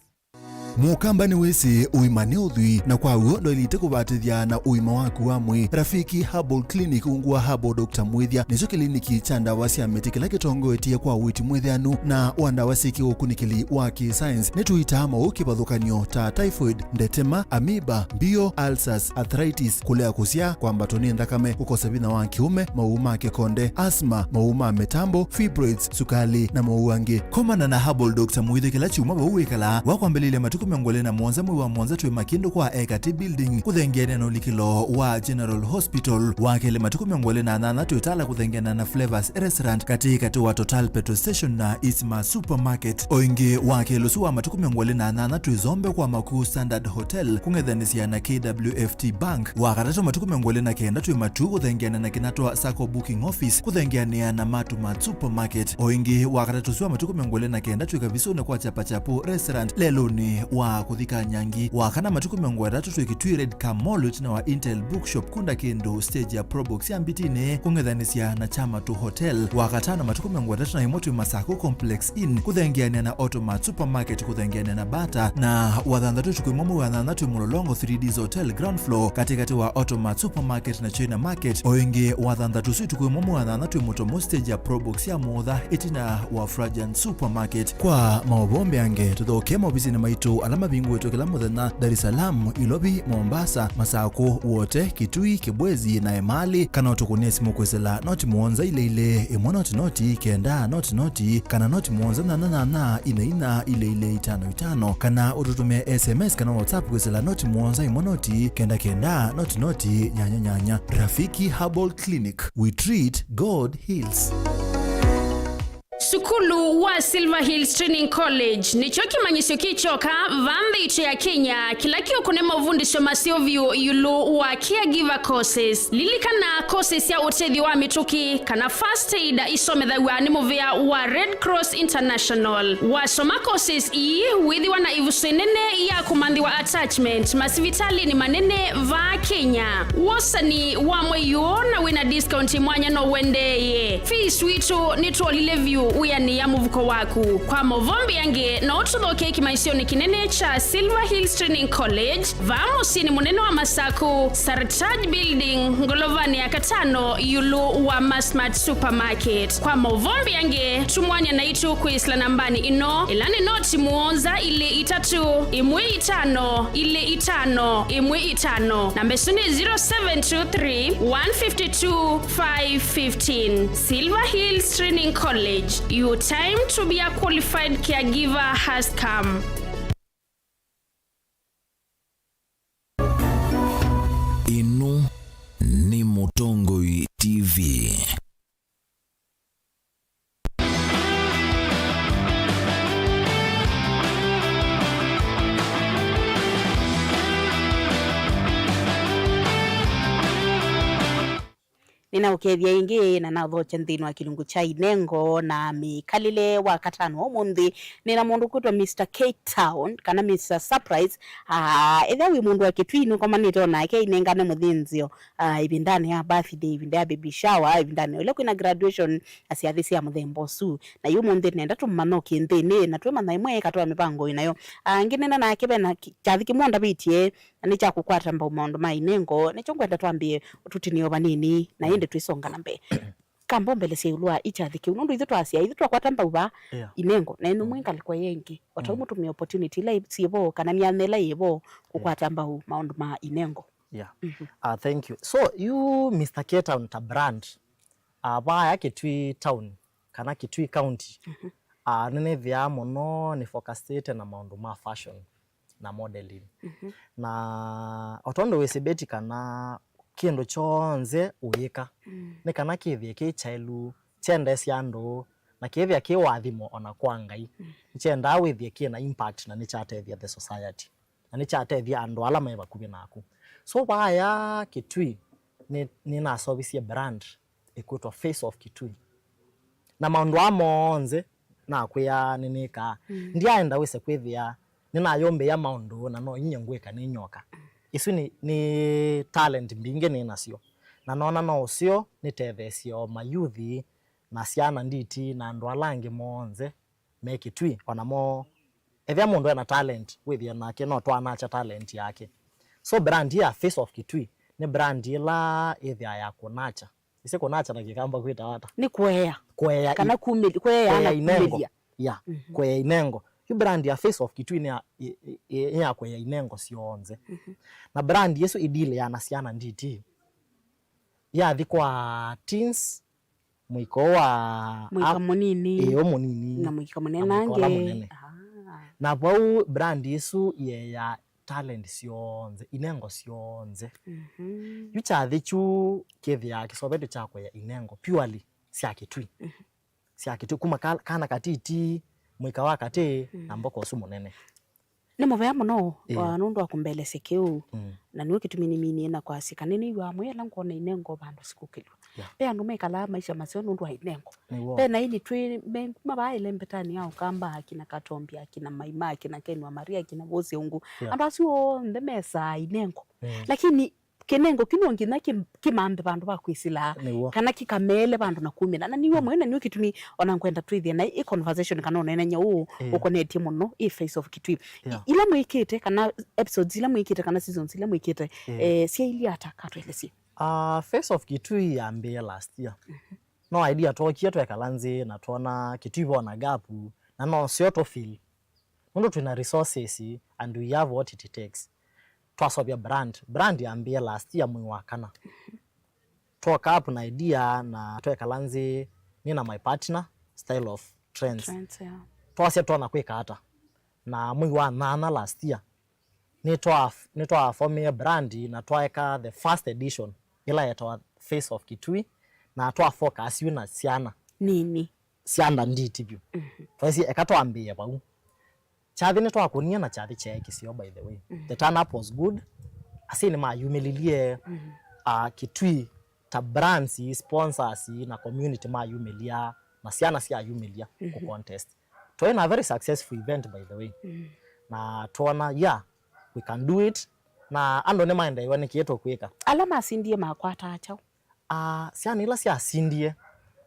Mũkamba nĩwĩsĩ ũima nĩ ũthwii, na kwa w'o ndwaĩlĩte kũvatĩthya na ũima waku wa mwĩĩ. Rafiki Herbal Clinic ungu wa Herbal Doctor Mwĩthya nĩkyo kĩliniki kya ndawa sya mĩtĩ kĩla kĩtongoetye kwa ũiiti mwĩthĩanu na wa ndawa syĩ kĩũkunĩkĩli wa kĩ-science. Nĩtũitaa maũũ kĩvathũkany'o ta typhoid, ndetema, amoeba, mbio, ulcers, arthritis, kũlea kũsyaa, kwambatwa nĩ nthakame, kũkosa vinya wa kĩũme, maũũ ma kĩkonde, asthma, maũũ ma mĩtambo, fibroids, sukali, na maũũ angĩ. Komana na Herbal Doctor Mwĩthya kĩla kyumwa vau wĩkalaa. Wakwambĩlĩlya matukũ mĩongo ĩlĩ na mũonza mwei wa mũonza twĩ Makindũ kwa Ekati Building, kũthengeanĩa na ũlikĩlo wa General Hospital. Wa kelĩ matukũ mĩongo ĩlĩ na nyanya twĩ Tala kũthengeanĩa na Flavors Restaurant katĩ katĩ wa Total Petrol Station na Isma Supermarket. O ĩngĩ, wa kelĩ ũsu wa matukũ mĩongo ĩlĩ na nyanya twĩ Zombe kwa Makuu Standard Hotel kũng'ethanĩsya na K W F T Bank. Wa katatũ matukũ mĩongo ĩlĩ na kenda twĩ Matuu kũthengeanĩa na Kinatwa Sacco Booking Office kũthengeanĩa na Matumat Supermarket. O ĩngĩ, wa katatũ ũsu wa matukũ mĩongo ĩlĩ na kenda twĩ Kavisũnĩ kwa Chapachapu Restaurant lelũnĩ wa kũthi Kanyangi. Wa kana matukũ mĩongo ĩtatũ twĩ Kitui Red Car Mall ĩtina wa Intel Bookshop kũndũ kĩndũ stage ya Probox ya Mbitinĩ kũng'ethanĩsya na Chamatu Hotel. Wa katano matukũ mĩongo ĩtatũ na ĩmwe twĩ Masakũ Complex Inn kũthengeanĩa na Automat Supermarket kũthengeanĩa na Bata, na wa thanthatũ ũtukũ ĩmwe mwei wa thanthatũ twĩ Mũlolongo three Ds Hotel ground floor katĩkatĩ wa Automat Supermarket na China Market. O ĩngĩ, wa thanthatũ ũsu ũtukũ ĩmwe mwei wa thanthatũ twĩ Mũtomo stage ya Probox ya Mũũtha ĩtina wa Frajan Supermarket. Kwa maũvoo mbeange, tũthokee maovisinĩ maitũ ala mavingũĩtwe kĩla mũthenya, Dar es Salaam, Ilovi, Mombasa, Masakũ, Wote, Kitui, Kibwezi na Emali, kana ũtũkũnĩe simũ kwĩsĩla noti mũonza ilĩ ilĩ, ĩmwe noti noti, kenda noti noti, kana noti mũonza nyanya nyanya, ina ina, ilĩ ilĩ, itano itano, kana ũtũtũmĩe S M S kana WhatsApp kwĩsĩla noti mũonza ĩmwe noti, kenda kenda, noti noti, nyanya nyanya. Rafiki Herbal Clinic, we treat, God heals. Sukulu wa Silver Hills Training College nĩkyo kĩmanyĩsyo kĩ kyoka va nthĩ itũ ya Kenya kĩla kĩũkũne mavundĩsyo maseo vyũ ĩũlũ wa caregiver courses. Lilikana, courses sya ũtethyo wa mĩtũkĩ kana first aid isomethaw'a nĩ mũvĩa wa Red Cross International. Wasoma courses ii, wĩthĩwa na ĩvuso ĩnene ya kũmanthĩwa attachment masivitalĩnĩ manene va Kenya. Wosani wa mwei ũũ na wĩna discount mwanya no ũendeeye. Fees witũ nĩtwolile vyũ wĩanĩĩa mũvuko waku. Kwa maũvoo mbeange, no ũtũthokee kĩmanyĩsyonĩ kĩnene kya Silver Hills Training College, vaa mũsyĩnĩ mũnene wa Masaku, Sartaj Building, ngolovanĩ ya katano, ĩũlũ wa Masmart Supermarket. Kwa maũvoo mbeange, tumwany'a naitũ kwĩsĩla nambanĩ ĩno, ĩla nĩ noti mũonza ilĩ itatũ, ĩmwe itano, ilĩ itano, ĩmwe itano. Namba ĩsu nĩ zero seven two three, one fifty two, five fifteen. Silver Hills Training College, your time to be a qualified caregiver has come. Ĩno nĩ Mũtongoi T V. Nĩnaũkethya ĩngĩ na naũthokya nthĩnĩ wa kĩlungu kya inengo na mĩkalĩle wa katano wa ũmũnthĩ. Nĩna mũndũ ũkwĩtwa Mister K Town, kana Mister Surprise. Ah, ethĩwa wĩ mũndũ wa Kĩtui nũkomanĩte o nake, inengane mũthĩnzĩo, ah, ĩvindanĩ ya birthday, ĩvinda ya baby shower, ĩvindanĩ ĩla kwĩna graduation, na syathĩ sya mũthemba ũsu. Na yu ũmũnthĩ nenda tũmanya ũkĩ nthĩnĩ, na twĩmanya ĩmwe ĩka twa mĩvango ĩnayo. Ah, ngĩnena nake vena ki-, kyathĩ kĩmwe ndavĩtye, na nĩ kya kũkwata mbau maũndũ ma inengo, nĩkyo ngwenda twambĩe ũtũtinĩe o vanini, na ĩndĩ twĩsonga na mbee. Kamba ũmbelesya ĩũlũ wa ĩkyathĩ kĩu, nũndũ ithyĩ twasya, ithyĩ twakwata mbau va Yeah. inengo, na ĩno Mm. mwĩ ngalĩko ĩngĩ, o ta Mm. mũtũmĩa opportunity ila syĩ vo, kana myanya ĩla yĩ vo, kũkwata mbau maũndũ ma inengo. Yeah. Mhm. Ah, thank you. So, yu Mister K Town ta brand, ah, vaya Kitui Town, kana Kitui County, Mhm. ah, nĩnĩthĩaa mũno nĩ focusĩte na maũndũ ma fashion na modeling. Mhm. Na o tondũ wĩsĩ Betty kana kĩndũ kyonthe ũyĩka, Mm. nĩ kana kĩthĩe kĩ kyaĩlu, kyendeesya andũ, na kĩthĩa kĩ ũathimo ona kwa Ngai. Mm. Nĩkyendaa wĩthĩe kĩ na impact na nĩkyatethya the society. Na nĩkyatethya andũ ala me vakuvĩ naku. So vaya Kitui, nĩ, nĩnaseũvisye brand ĩkwĩtwa Face of Kitui. Na maũndũ aa monthe nakwĩa nĩnĩkaa. Mm. Ndyaenda wĩse kwĩthĩa nĩnayũmbĩĩa maũndũ na no inyie ngwĩka nĩ nyoka. Isu nĩ, nĩ talent mbingĩ nĩ nasyo. Na nona no ũseo nĩtetheesye o mayuthi na syana nditi na andũ ala angĩ monthe me Kitui, ona mo, ethĩa mũndũ ena talent, wĩthĩe nake no twanakya talent yake. So brand ya Face of Kitui nĩ brand ĩla ĩthĩa ya kũnakya. Ĩsĩ kũnakya na Kĩkamba kwĩtawa ata? Nĩ kũea. Kũea i-, kana kumĩli-, kũea kũea na inengo. Kumĩlya. Yeah, Mhm. kũea inengo. Yu brand ya Face of Kitui nĩ ya, i-, i-, i-, nĩ ya kũea inengo syonthe. Mhm. Na brand ĩsu ĩdiliana syana nditi. Yathi kwa teens, mũika wa mũika mũnini. Ĩĩ, mũnini. Na mũika mũnene na mũika ũla angĩ. Mũnene. Ah. Na vau brand ĩsu ĩeaa talent syonthe, inengo syonthe. Mhm. Yu kyathĩ kyu kĩthĩaa kĩsovetwe kya kũea inengo purely sya Kĩtui. Mhm. Sya Kĩtui, kuma ka-, kana katiti, mũika wa katĩ, Mm. na mboka ũsu mũnene. Nĩ mũvea mũno, Ĩĩ. wa, nũndũ wa kũmbelesya kĩu, Mm. na nĩw'o kĩtumi nĩminie na kwasya kana nĩnĩw'aa mũyo ĩla ngwona inengo vandũ sikũkĩlw'a. Yeah. Ve andũ mekalaa maisha maseo nũndũ wa inengo. Nĩw'o. Ve na ini twĩ me kuma vaa ĩlembetanĩ ya Ũkamba, akina Katombi, akina Maima, akina Ken wa Maria, akina Vosi Ungu. Yeah. Andũ asu onthe mesaa inengo. Mm. Lakini kĩnengo kĩu no nginya kĩ-, kĩmanthe vandũ va kwĩsĩla, Nĩw'o. kana kĩkameele vandũ na kumĩla. Na nĩw'o Mm. mwene nĩw'o kĩtumi ona ngwenda twĩthĩe na ĩ conversation kana ũneenany'a ũũ Ĩĩ. ũkonetye mũno ĩ Face of Kitui. I-, Yeah. ila mwĩkĩte kana episodes ila mwĩkĩte kana seasons ila mwĩkĩte, Ĩĩ. eh, syailyĩ ata katwelesye? Ah, Face of Kitui yambĩĩe last year. Mhm. No idea twokie twekala nzĩ na twona Kitui vona gap na no syo tũ feel. Nũndũ twĩna resources and we have what it takes. Twasovya brand. Brand yambĩĩe last year mwei wa kana. Twoka up na idea na twekala nzĩ, nĩ na my partner, Style of Trends. Trends, yeah. Twasya twona kwĩka ata. Na mwei wa nyanya last year, nĩtwa-, nĩtwafomie brand na twaeka the first edition, ĩla yetawa Face of Kitui, na twa focus yu na syana. Nini. syanda nditi vyũ. Mhm. Twaisye, eka twambĩĩe vau. Kyathĩ nĩtwakũnie na kyathĩ kyaĩ kĩseo, by the way. Mhm. The turn up was good. Asyai nĩmayumĩlilye, mhm, uh, Kitui ta brands, sponsors na community mayumĩlya, na syana syayumĩlya, mhm, kũ contest. Twaĩ na very successful event, by the way. Mhm. Na twona, yeah, we can do it. Na andũ nĩmaendeeiwe nĩ kĩĩ tũkwĩka. Ala masindie makwataa kyaũ? Ah, syana ila syasindie,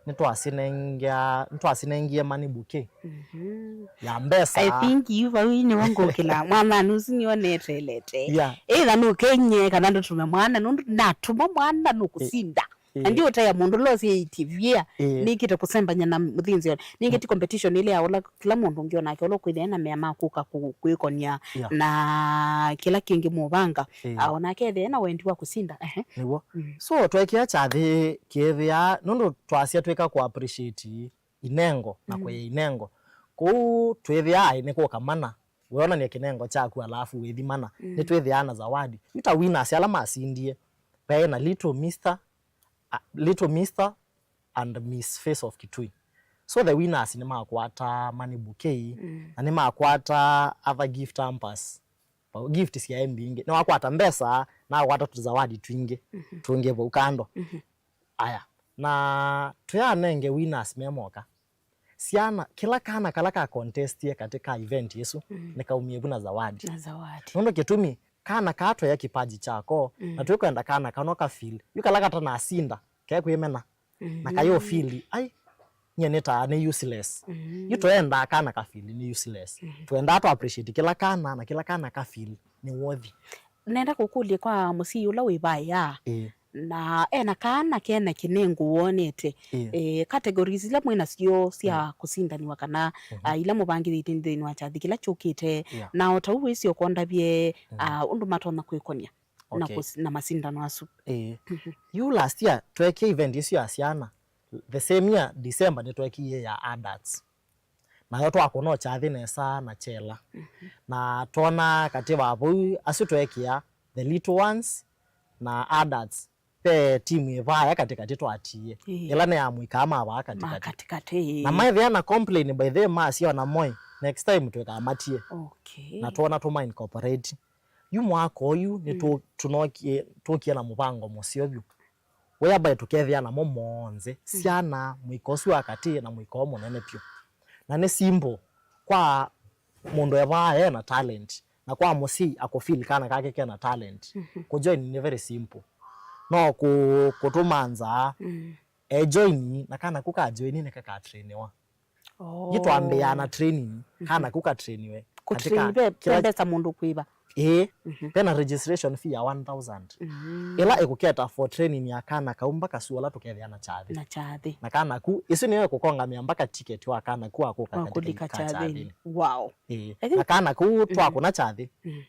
nĩtwasinengia, nĩtwasinengie money bouquet, mhm, ya mbesa. I think yu vau nĩwe ngũkĩla. Mwananĩ ũsu nĩwe netelete. Yeah. Either nũkenye kana ndũtũme mwana, nũndũ natũma mwana nũkũsinda. Eh. Na ndiũtaĩa mũndũ ũla ũsyaĩtye via, eh, nĩkĩte kũsembany'a na mũthĩnzĩo. Nĩngĩ ti competition ĩla ya ũla kĩla mũndũ ũngĩ onake ũla ũkwĩthĩa ena mea ma kũka kũ-, kwĩkonia, yeah, na kĩla kĩngĩ mũvanga. Eh. Ah, onake ethĩa ena wendi wa kũsinda. Ehe. Nĩw'o. Mm. So, tweekĩa kyathĩ kĩĩthĩa, nũndũ twasya twĩka kũ appreciate inengo na, mm, kũya inengo. Kũu twĩthĩaa nĩ kũka mana, weonany'a kĩnengo kyaku alafu wĩthi mana. Mm. Nĩtwĩthĩaa na zawadi. Yu ta winners ala masindie, vaĩ na Little Mister, uh, Little Mister and Miss Face of Kitui. So the winners nĩmakwata money bouquet, mm, na nĩmakwata other gift hampers. Vau gift syaĩ mbingĩ. Nĩwakwata mbesa, na akwata tũzawadi twingĩ, mhm, tũngĩ vau kando. Mhm. Aya. Na tũyanenge winners me moka. Syana, kĩla kana kala ka contestie katĩ ka event ĩsu, mm, nĩkaumie vu na zawadi. Na zawadi. Nũndũ kĩtumi, kana kaa twaĩa kipaji kyako, mm, na twĩkwenda kana kano ka feel. Yu kala katanasinda, kekwĩmena. Na kayo feel, ai, nyie nĩtaa nĩ useless. Mm. Yu twendaa kana ka feel nĩ useless. Mm. Twendaa tũ appreciate kĩla kana, na kĩla kana ka feel nĩ worthy. Nenda kũkũlya kwa mũsyai ũla wĩvaĩa, ĩĩ, na ena kana kena kĩnengo wonete, ĩĩ, eh, categories ila mwĩ nasyo sya, mm, kũsindaniwa kana, mhm, ah, ila mũvangĩthĩte nthĩnĩ wa kyathĩ kĩla kyũkĩte, yeah, na o ta ũu wĩsĩ ũkondavye, mm, ah, ũndũ matonya kwĩkonya na, okay, kũs-, na masindano asu. Ĩĩ. Mhm. Yu last year tweekie event ĩsu ya syana. The same year, December, nĩtweekie ya adults. Nayo twakũna kyathĩ nesa na kyela. Mhm. Na twona katĩ wa vau, asu tweekĩa the little ones na adults, ve timu ĩvaya katĩkatĩ twatiie. Ĩĩ. Ĩla nĩ ya mũikaa ma vaa katĩkatĩ. Ma katĩkatĩ, ĩĩ. Na maethĩa na complain, by the way, masya ona moi, next time twĩkamatie. Okay. Na twona tũma incorporate. Yu mwaka ũyu nĩ, mm, tũ-, tũnokie, tũkie na mũvango mũseo vyũ, whereby tũkethĩa namo monthe, mm, syana, mũika ũsu wa katĩ na mũika ũũ mũnene vyũ. Na nĩ simple kwa mũndũ evaa ena talent, na kwa mũsyai akũfeel kana kake kena talent. Mhm. Kũjoin nĩ very simple. No kũ-, kũtũma nza, mm, ejoin, na kana kũ kajoin nĩkakatrainiwa. Oh. Yu twambĩaa na training, mhm, kana kũ katrainiwe. Kũtrain ve, ve mbesa mũndũ kwĩva. Ĩĩ, mhm, vena registration fee ya one thousand. Mm. Ĩla ĩkũketa for training ya kana kau mpaka su ũla tũkethĩa na kyathĩ. Na kyathĩ. Na kana ku, ĩsu nĩyo ĩkũkongamĩa mpaka ticket wa kana ku akũka wa katika kũlika ka kyathĩnĩ. Kyathĩnĩ. Wow. Ĩĩ. I think, na kana ku, mhm, twakũna kyathĩ. Mhm.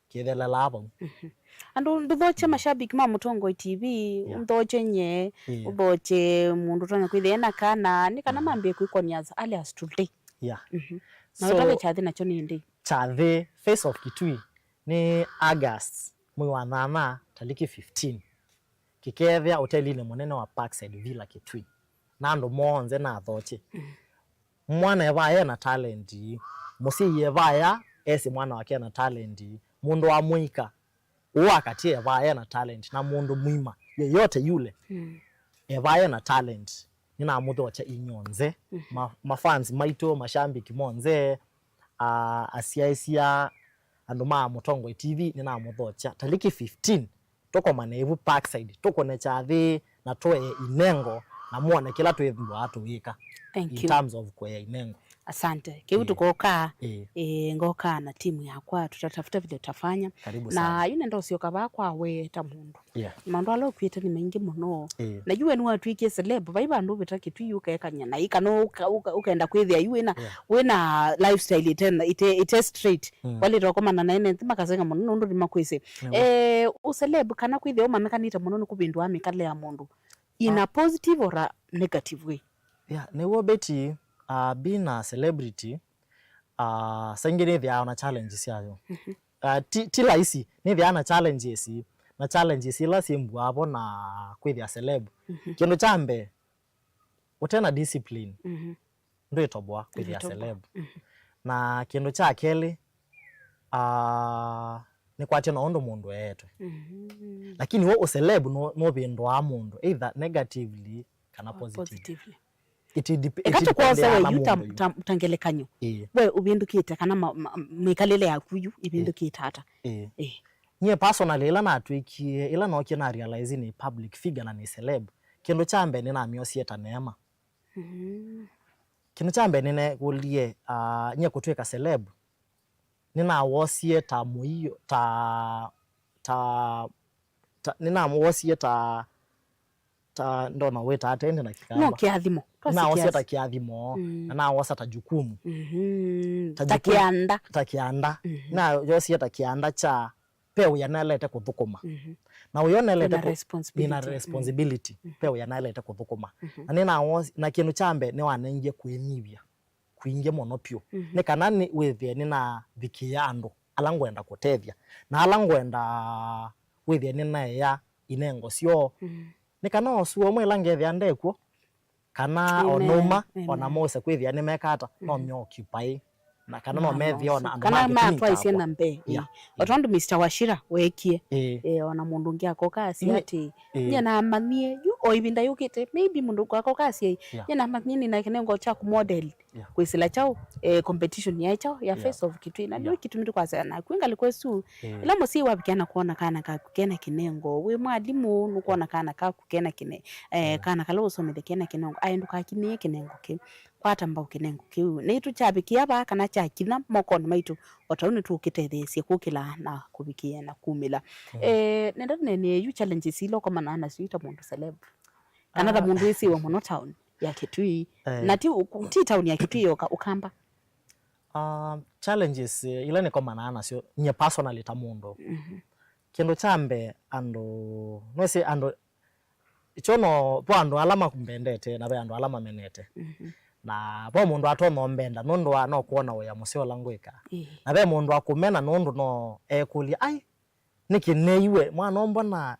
Kĩthelelaa vau. Mhm. Andũ ndũthokye, mm, mashabiki ma Mũtongoi T V, yeah, ũthokye nye, yeah, ũthokye mũndũ ũtonya kwĩthĩa ena kana, nĩ kana, mm, mambĩe kwĩkonia as early as today. Yeah. Mhm. Na so, wetale kyathĩ nakyo nĩ ndĩ? Kyathĩ Face of Kitui nĩ August, mwei wa nyanya, taliki fifteen. Kĩkeethĩa ũtelinĩ mũnene wa Parkside Villa Kitui. Na andũ monthe na athokye. Mm. Mwana evaya ena talent, mũsyai evaya esĩ mwana wake ena talent, mũndũ wa mũika, ũũ wa katĩ evaya ena talent, na mũndũ mũima yeyote yule, mm, evaya ena talent, nĩnamũthokya inyonthe, mhm, ma, mafans maitũ, mashambiki monthe, a, asyaĩsya, andũ ma Mũtongoi T V, nĩnamũthokya. Taliki fifteen, tũkomane ĩvu Parkside, tũkũne kyathĩ, na tũee inengo, na mwone kĩla twĩthĩawa tũyĩka. Thank you. In terms of kũea inengo. Asante. Kĩu, ĩĩ, tũkoka, ĩĩ, ĩĩ, ngoka na timu yakwa, tutatafuta vile tutafanya. Karibu sana. Na yu nenda ũsyoka vaa kwa we ta mũndũ. Yeah. Maũndũ ala ũkwĩte nĩ maingĩ mũno. Ĩĩ. Na yu we nĩwatw'ĩkie celeb, vai vandũ ũvĩta Kitui ũkekany'a naĩ, kana ũka-, ũka-, ũkenda kwĩthĩa yu wĩna, yeah, wĩna lifestyle ĩte, ĩte, ĩte straight. Mm. Walĩte ũkomana naĩ nthĩ makasenga mũno nũndũ nĩmakwĩsĩ. Nĩw'o. Eh, ũceleb kana kwĩthĩa ũmanyakanĩte mũno nĩ kũvĩndũa mĩkalĩle ya mũndũ in, ah, a positive or a negative way? Yeah, nĩw'o Betty, uh, being a celebrity, uh, saa ingĩ nĩthĩawa na challenges syayo. Mhm. Uh, ti, ti laisi, nĩthĩawa na challenges, na challenges ila syĩmbuaa vo na kwĩthĩa celeb. Mhm. Kĩndũ kya mbee, ũte na discipline. Mhm. ndwĩtoboa kwĩthĩa celeb. Mhm. Na kĩndũ kya kelĩ, ah, nĩkwatya na ũndũ mũndũ eetwe. Mhm. Lakini we ũceleb nũ-, nũvĩndũaa mũndũ either negatively kana positively. Positively. It dep-, eka it tũkwose dependaa we na yu ta, mũndũ yu. Ta, ta ngelekany'o. Ĩĩ. We ũvĩndũkĩte kana ma, ma, mĩkalĩle yaku yu ĩvĩndũkĩte ata? Ĩĩ. Ĩĩ. Nyie personally, ĩla natw'ĩkie, ĩla nookie na realize nĩ public figure na nĩ celeb, kĩndũ kya mbee nĩnamyosie ta neema. Mm. Kĩndũ kya mbee nĩnekũlilye, ah, nyie kũtw'ĩka celeb, nĩnawosie ta mũio, ta, ta, ta, nĩnawosie ta, ta, ndona wĩta ata ĩndĩ na Kĩkamba. No kĩathimo. Twasye nĩnawosie ta kĩathimo. Kĩathimo, mm, na nawosa ta jukumu. Mhm. Ta Ta jukumu, kĩanda. Ta kĩanda. Mhm. Nayosie ta kĩanda kya ve wĩa naĩlĩte kũthũkũma. Mhm. Na wĩa ũnaĩlĩte kũ-, responsibility. Nĩna responsibility. Mhm. Ve wĩa naĩlĩte kũthũkũma. Mhm. Na nĩnawosi-, na kĩndũ kya mbee nĩwanengie kwĩnyivya kwingĩ mũno vyũ. Mhm. Nĩ kana nĩ wĩthĩe nĩnavikĩĩa andũ ala ngwenda kũtethya, na ala ngwenda wĩthĩe nĩnaea inengo syoo. Mhm. Nĩ kana o sua ũmwe ĩla ngethĩa ndekw'o, kana o nũma, amen, ona mose kwĩthĩa nĩmeka ata, no, mhm, me occupy, na kana no methĩa ona andũ kana mangĩ matwaisye na mbee. Yeah. O tondũ Mister Wachira weekie, ĩĩ, eh, ona mũndũ ũngĩ akoka asya atĩ, ĩĩ, nyie namanyie yu o ĩvinda yũkĩte, maybe mũndũ akoka asya, yeah, nyie namanyie nĩna kĩnengo kya kũmodel, yeah, kwĩsĩla kyaũ, eh, competition ya kyaũ ya, yeah, Face of Kitui. Na, yeah, ndio kĩtumi tũkwasya naku ngalĩko ĩsu, ĩĩ, ĩla mũsyai wavikĩa na kwona kana kaku kena kĩnengo, wĩ mwalimũ, nũkwona kana kaku kena kĩne-, eh, yeah, kana kala ũsomethya kena kĩnengo, aĩ ndũkakinyĩe kĩnengo kĩu. Kwata mbau kĩnengo kĩu. Nĩtũ kyavikĩa vaa kana kyakinya mokonĩ maitũ, o ta ũu nĩtũkĩtetheesye kũkĩla na kũvikĩa na kumĩla. Mm. Eh, nenda tũneenee yu challenges ila ũkomanaa nasyo yu ta mũndũ celeb. Kana ta, ah, mũndũ wĩsĩwe mũno town ya Kitui. Eh. Na ti, ti town ya Kitui yoka, Ũkamba. Ah, challenges, eh, ila nĩkomanaa nasyo, nyie personally ta mũndũ. Mhm. Kĩndũ kya mbee, andũ, nwĩsĩ andũ, kyo no, ve andũ ala mambendete, na ve andũ ala mamenete. Mhm. Na ve mũndũ atonya ũmbenda, nũndũ wa no kwona wĩa mũseo ũla ngwĩka. Ĩĩ. Na ve mũndũ akũmena, nũndũ no ekũlya, "Ai, nĩkĩ nĩiwe, mwana ũmbona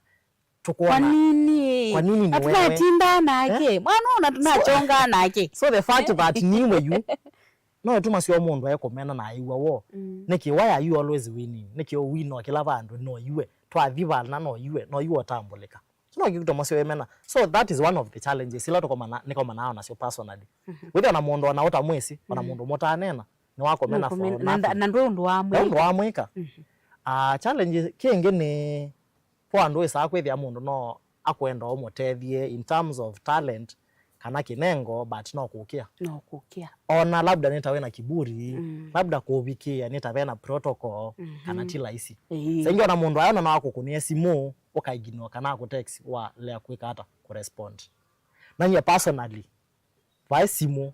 tũkwona? Kwa nini? Kwa nini ni wewe?" Na tunatinda nake. Eh? Mwana ũna tunachonga nake. So the fact that niwe yu, no ĩtuma syo mũndũ ekũmena na aiwa wo. Mm. Nĩkĩ, why are you always winning? Nĩkĩ ũwina kĩla vandũ no iwe? Twathi vana no iwe, no iwe ũtambũlĩka. So no kĩkũtuma syo ĩmena. So that is one of the challenges ila tũkomana, nĩkomanaa nasyo personally. Mhm. Wĩthĩa na mũndũ ona ũtamwĩsĩ, ona, mm, mũndũ mũtanena, nĩwakũmena for nothing. Na ndwĩ ũndũ wamwĩka. Ndwĩ ũndũ wamwĩka. Mhm. Ah, challenge kĩngĩ nĩ kwa andũ wĩsaa kwĩthĩa mũndũ no akwenda ũmũtethye in terms of talent kana kĩnengo, but no kũkĩa. No kũkĩa. Ona labda nĩ ta wĩna kiburi, mm, labda kũvikĩa nĩ ta vena protocol, mhm, kana ti laisi. Ĩĩ. Saingĩ ona mũndũ ayona no akũkũnĩe simũ, ũkaignore kana akũtext walea kwĩka ata kũrespond. Na nyie personally, vaĩ simũ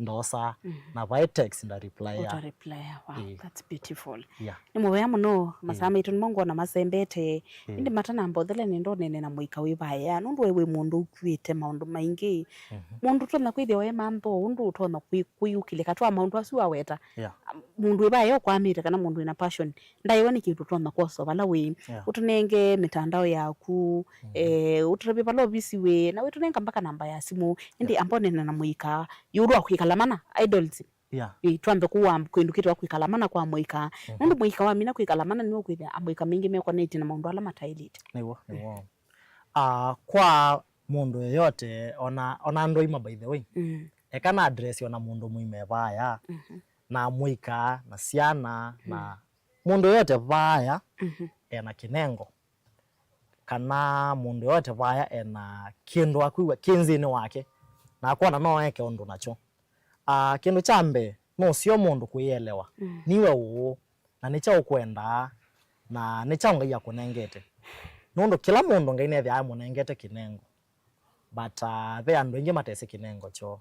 ndosaa, mhm, na vaĩ text nda replya. Uta replya. Wow, ĩĩ, that's beautiful. Yeah. Nĩ mũvea mũno, masaa, ĩĩ, maitũ nĩmo ngwona masembete. Ĩĩ. Ĩndĩ matanamba ũthela nĩndonene na mũika wĩ vaya, nũndũ we wĩ mũndũ ũkuĩte maũndũ maingĩ. Mhm. Mũndũ ũtonya kwĩthĩwa we mantho, ũndũ ũtonya kwĩ-, kwĩyũkĩlĩka twa maũndũ asu aweta. Yeah. Mũndũ wĩ vaya ũkwamĩte kana mũndũ wĩna passion, ndaĩwa nĩ kĩndũ ũtonya kwosa vala wĩ. Yeah. Ũtũnenge mĩtandao yaku, mhm, eh, ũtũtavye vala ovisi wĩ, na wĩtũnenga mpaka namba ya simũ. Ĩndĩ, yeah, amba ũnene na mũika ĩũlũ wa kwĩkala mana, idols. Yeah. Ĩ, twambe kũwa kwĩndũ kĩtawa kwĩkala mana kwa mũika. Mhm. Nũndũ mũika wamina kwĩkala mana nĩwe ũkwĩthĩa amũika maingĩ mekonetye na maũndũ ala mataĩlĩte. Nĩw'o, nĩw'o. Ah, kwa mũndũ yeyote, ona, ona andũ aima, by the way. Mm. Eka na address ona mũndũ mũima e vaya, mhm, na mũika, na syana, na, mm, mũndũ yeyote vaya, mhm, ena kĩnengo, kana mũndũ yote vaya ena kĩndũ akwĩw'a kĩ nzĩnĩ wake, na akona no eke ũndũ nakyo. Ah, kĩndũ kya mbee, nũseo mũndũ kwĩyelewa, mm, niwe ũũ, na nĩ kyaũ ũkwendaa, na nĩ kyaũ Ngai akũnengete. Nũndũ kĩla mũndũ Ngai nethĩawa amũnengete kĩnengo, but, ah, ve andũ aingĩ matesĩ kĩnengo kyoo.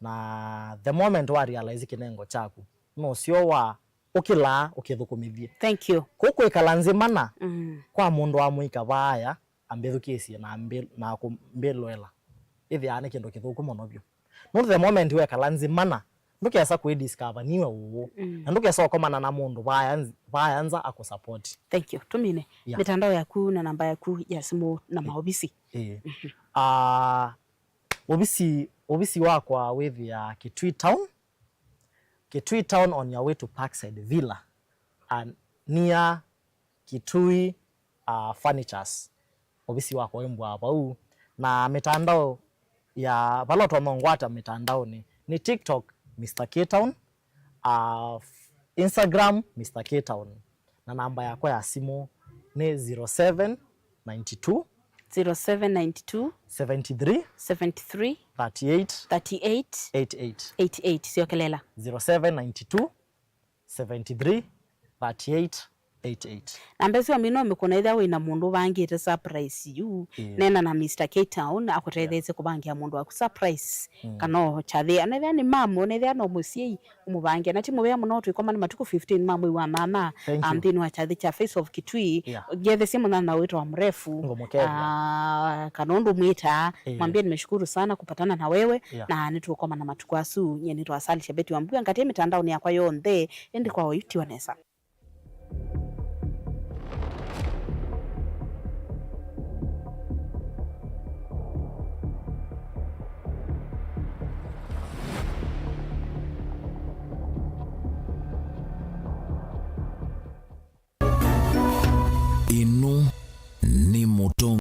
Na the moment wa realize kĩnengo kyaku, nũseo wa ũkĩlaa ũkĩthũkũmĩthye. Thank you. Kũu kwĩkala nzĩ mana, mm, kwa mũndũ wa mũika vaaya, ambĩthukĩĩsye na ambĩ-, na kũmbĩloela. Ĩthĩaa nĩ kĩndũ kĩthũku mũno vyũ. Nũndũ the moment wekala nzĩ mana, ndũkesa kwĩdiscover niwe ũũ. Mm. Na ndũkesa ũkomana na mũndũ vaaya nz-, vaaya nza akũsupport. Thank you. Tũmine, yeah, mĩtandao yaku na namba yaku ya simũ na maovisi. Ĩĩ. Mhm. Ah, ovisi Ovisi wakwa wĩthĩaa Kitui Town. Kitui Town on your way to Parkside Villa and near Kitui uh, Furnitures. Ovisi wakwa wĩmbũaa vau. Na mĩtandao ya vala ũtonya ngwata mĩtandaonĩ nĩ TikTok, Mister K Town, uh, Instagram, Mister K Town. Na namba yakwa ya simũ nĩ zero seven nine two, zero seven nine two, seventy three, seventy three, thirty eight, thirty eight, eight eight. Eight eight. Syokelela. Zero seven nine two, seventy three, thirty eight, eight eight. Namba ĩsu amino mĩkũna ĩthĩa wĩna mũndũ ũvangĩte surprise yu. Yeah. Neena na Mister K Town akũtetheesye kũvangĩa mũndũ waku surprise. Mm. Kana o kyathĩ. Anethĩa nĩ mamu, anethĩa no mũsyai, ũmũvange. Na ti mũvea mũno, twĩkoma nĩ matukũ fifteen ma mwei wa nana. Thank you. Nthĩnĩ wa kyathĩ kya Face of Kitui. Yeah. Ngethesie mũnyanyaũ wĩtawa Mrefu. Ngũmũkethya. Ah, kana ũndũ mwĩtaa. Eh. Mwambie nimeshukuru sana kupatana na wewe. Yeah. Na nĩtũkoma na matukũ asu. Nyie nĩtwa Sally Shabeti wa Mbuga, ngatĩ mĩtandaonĩ yakwa yonthe. Ĩndĩ kwa oyu tiwa nesa.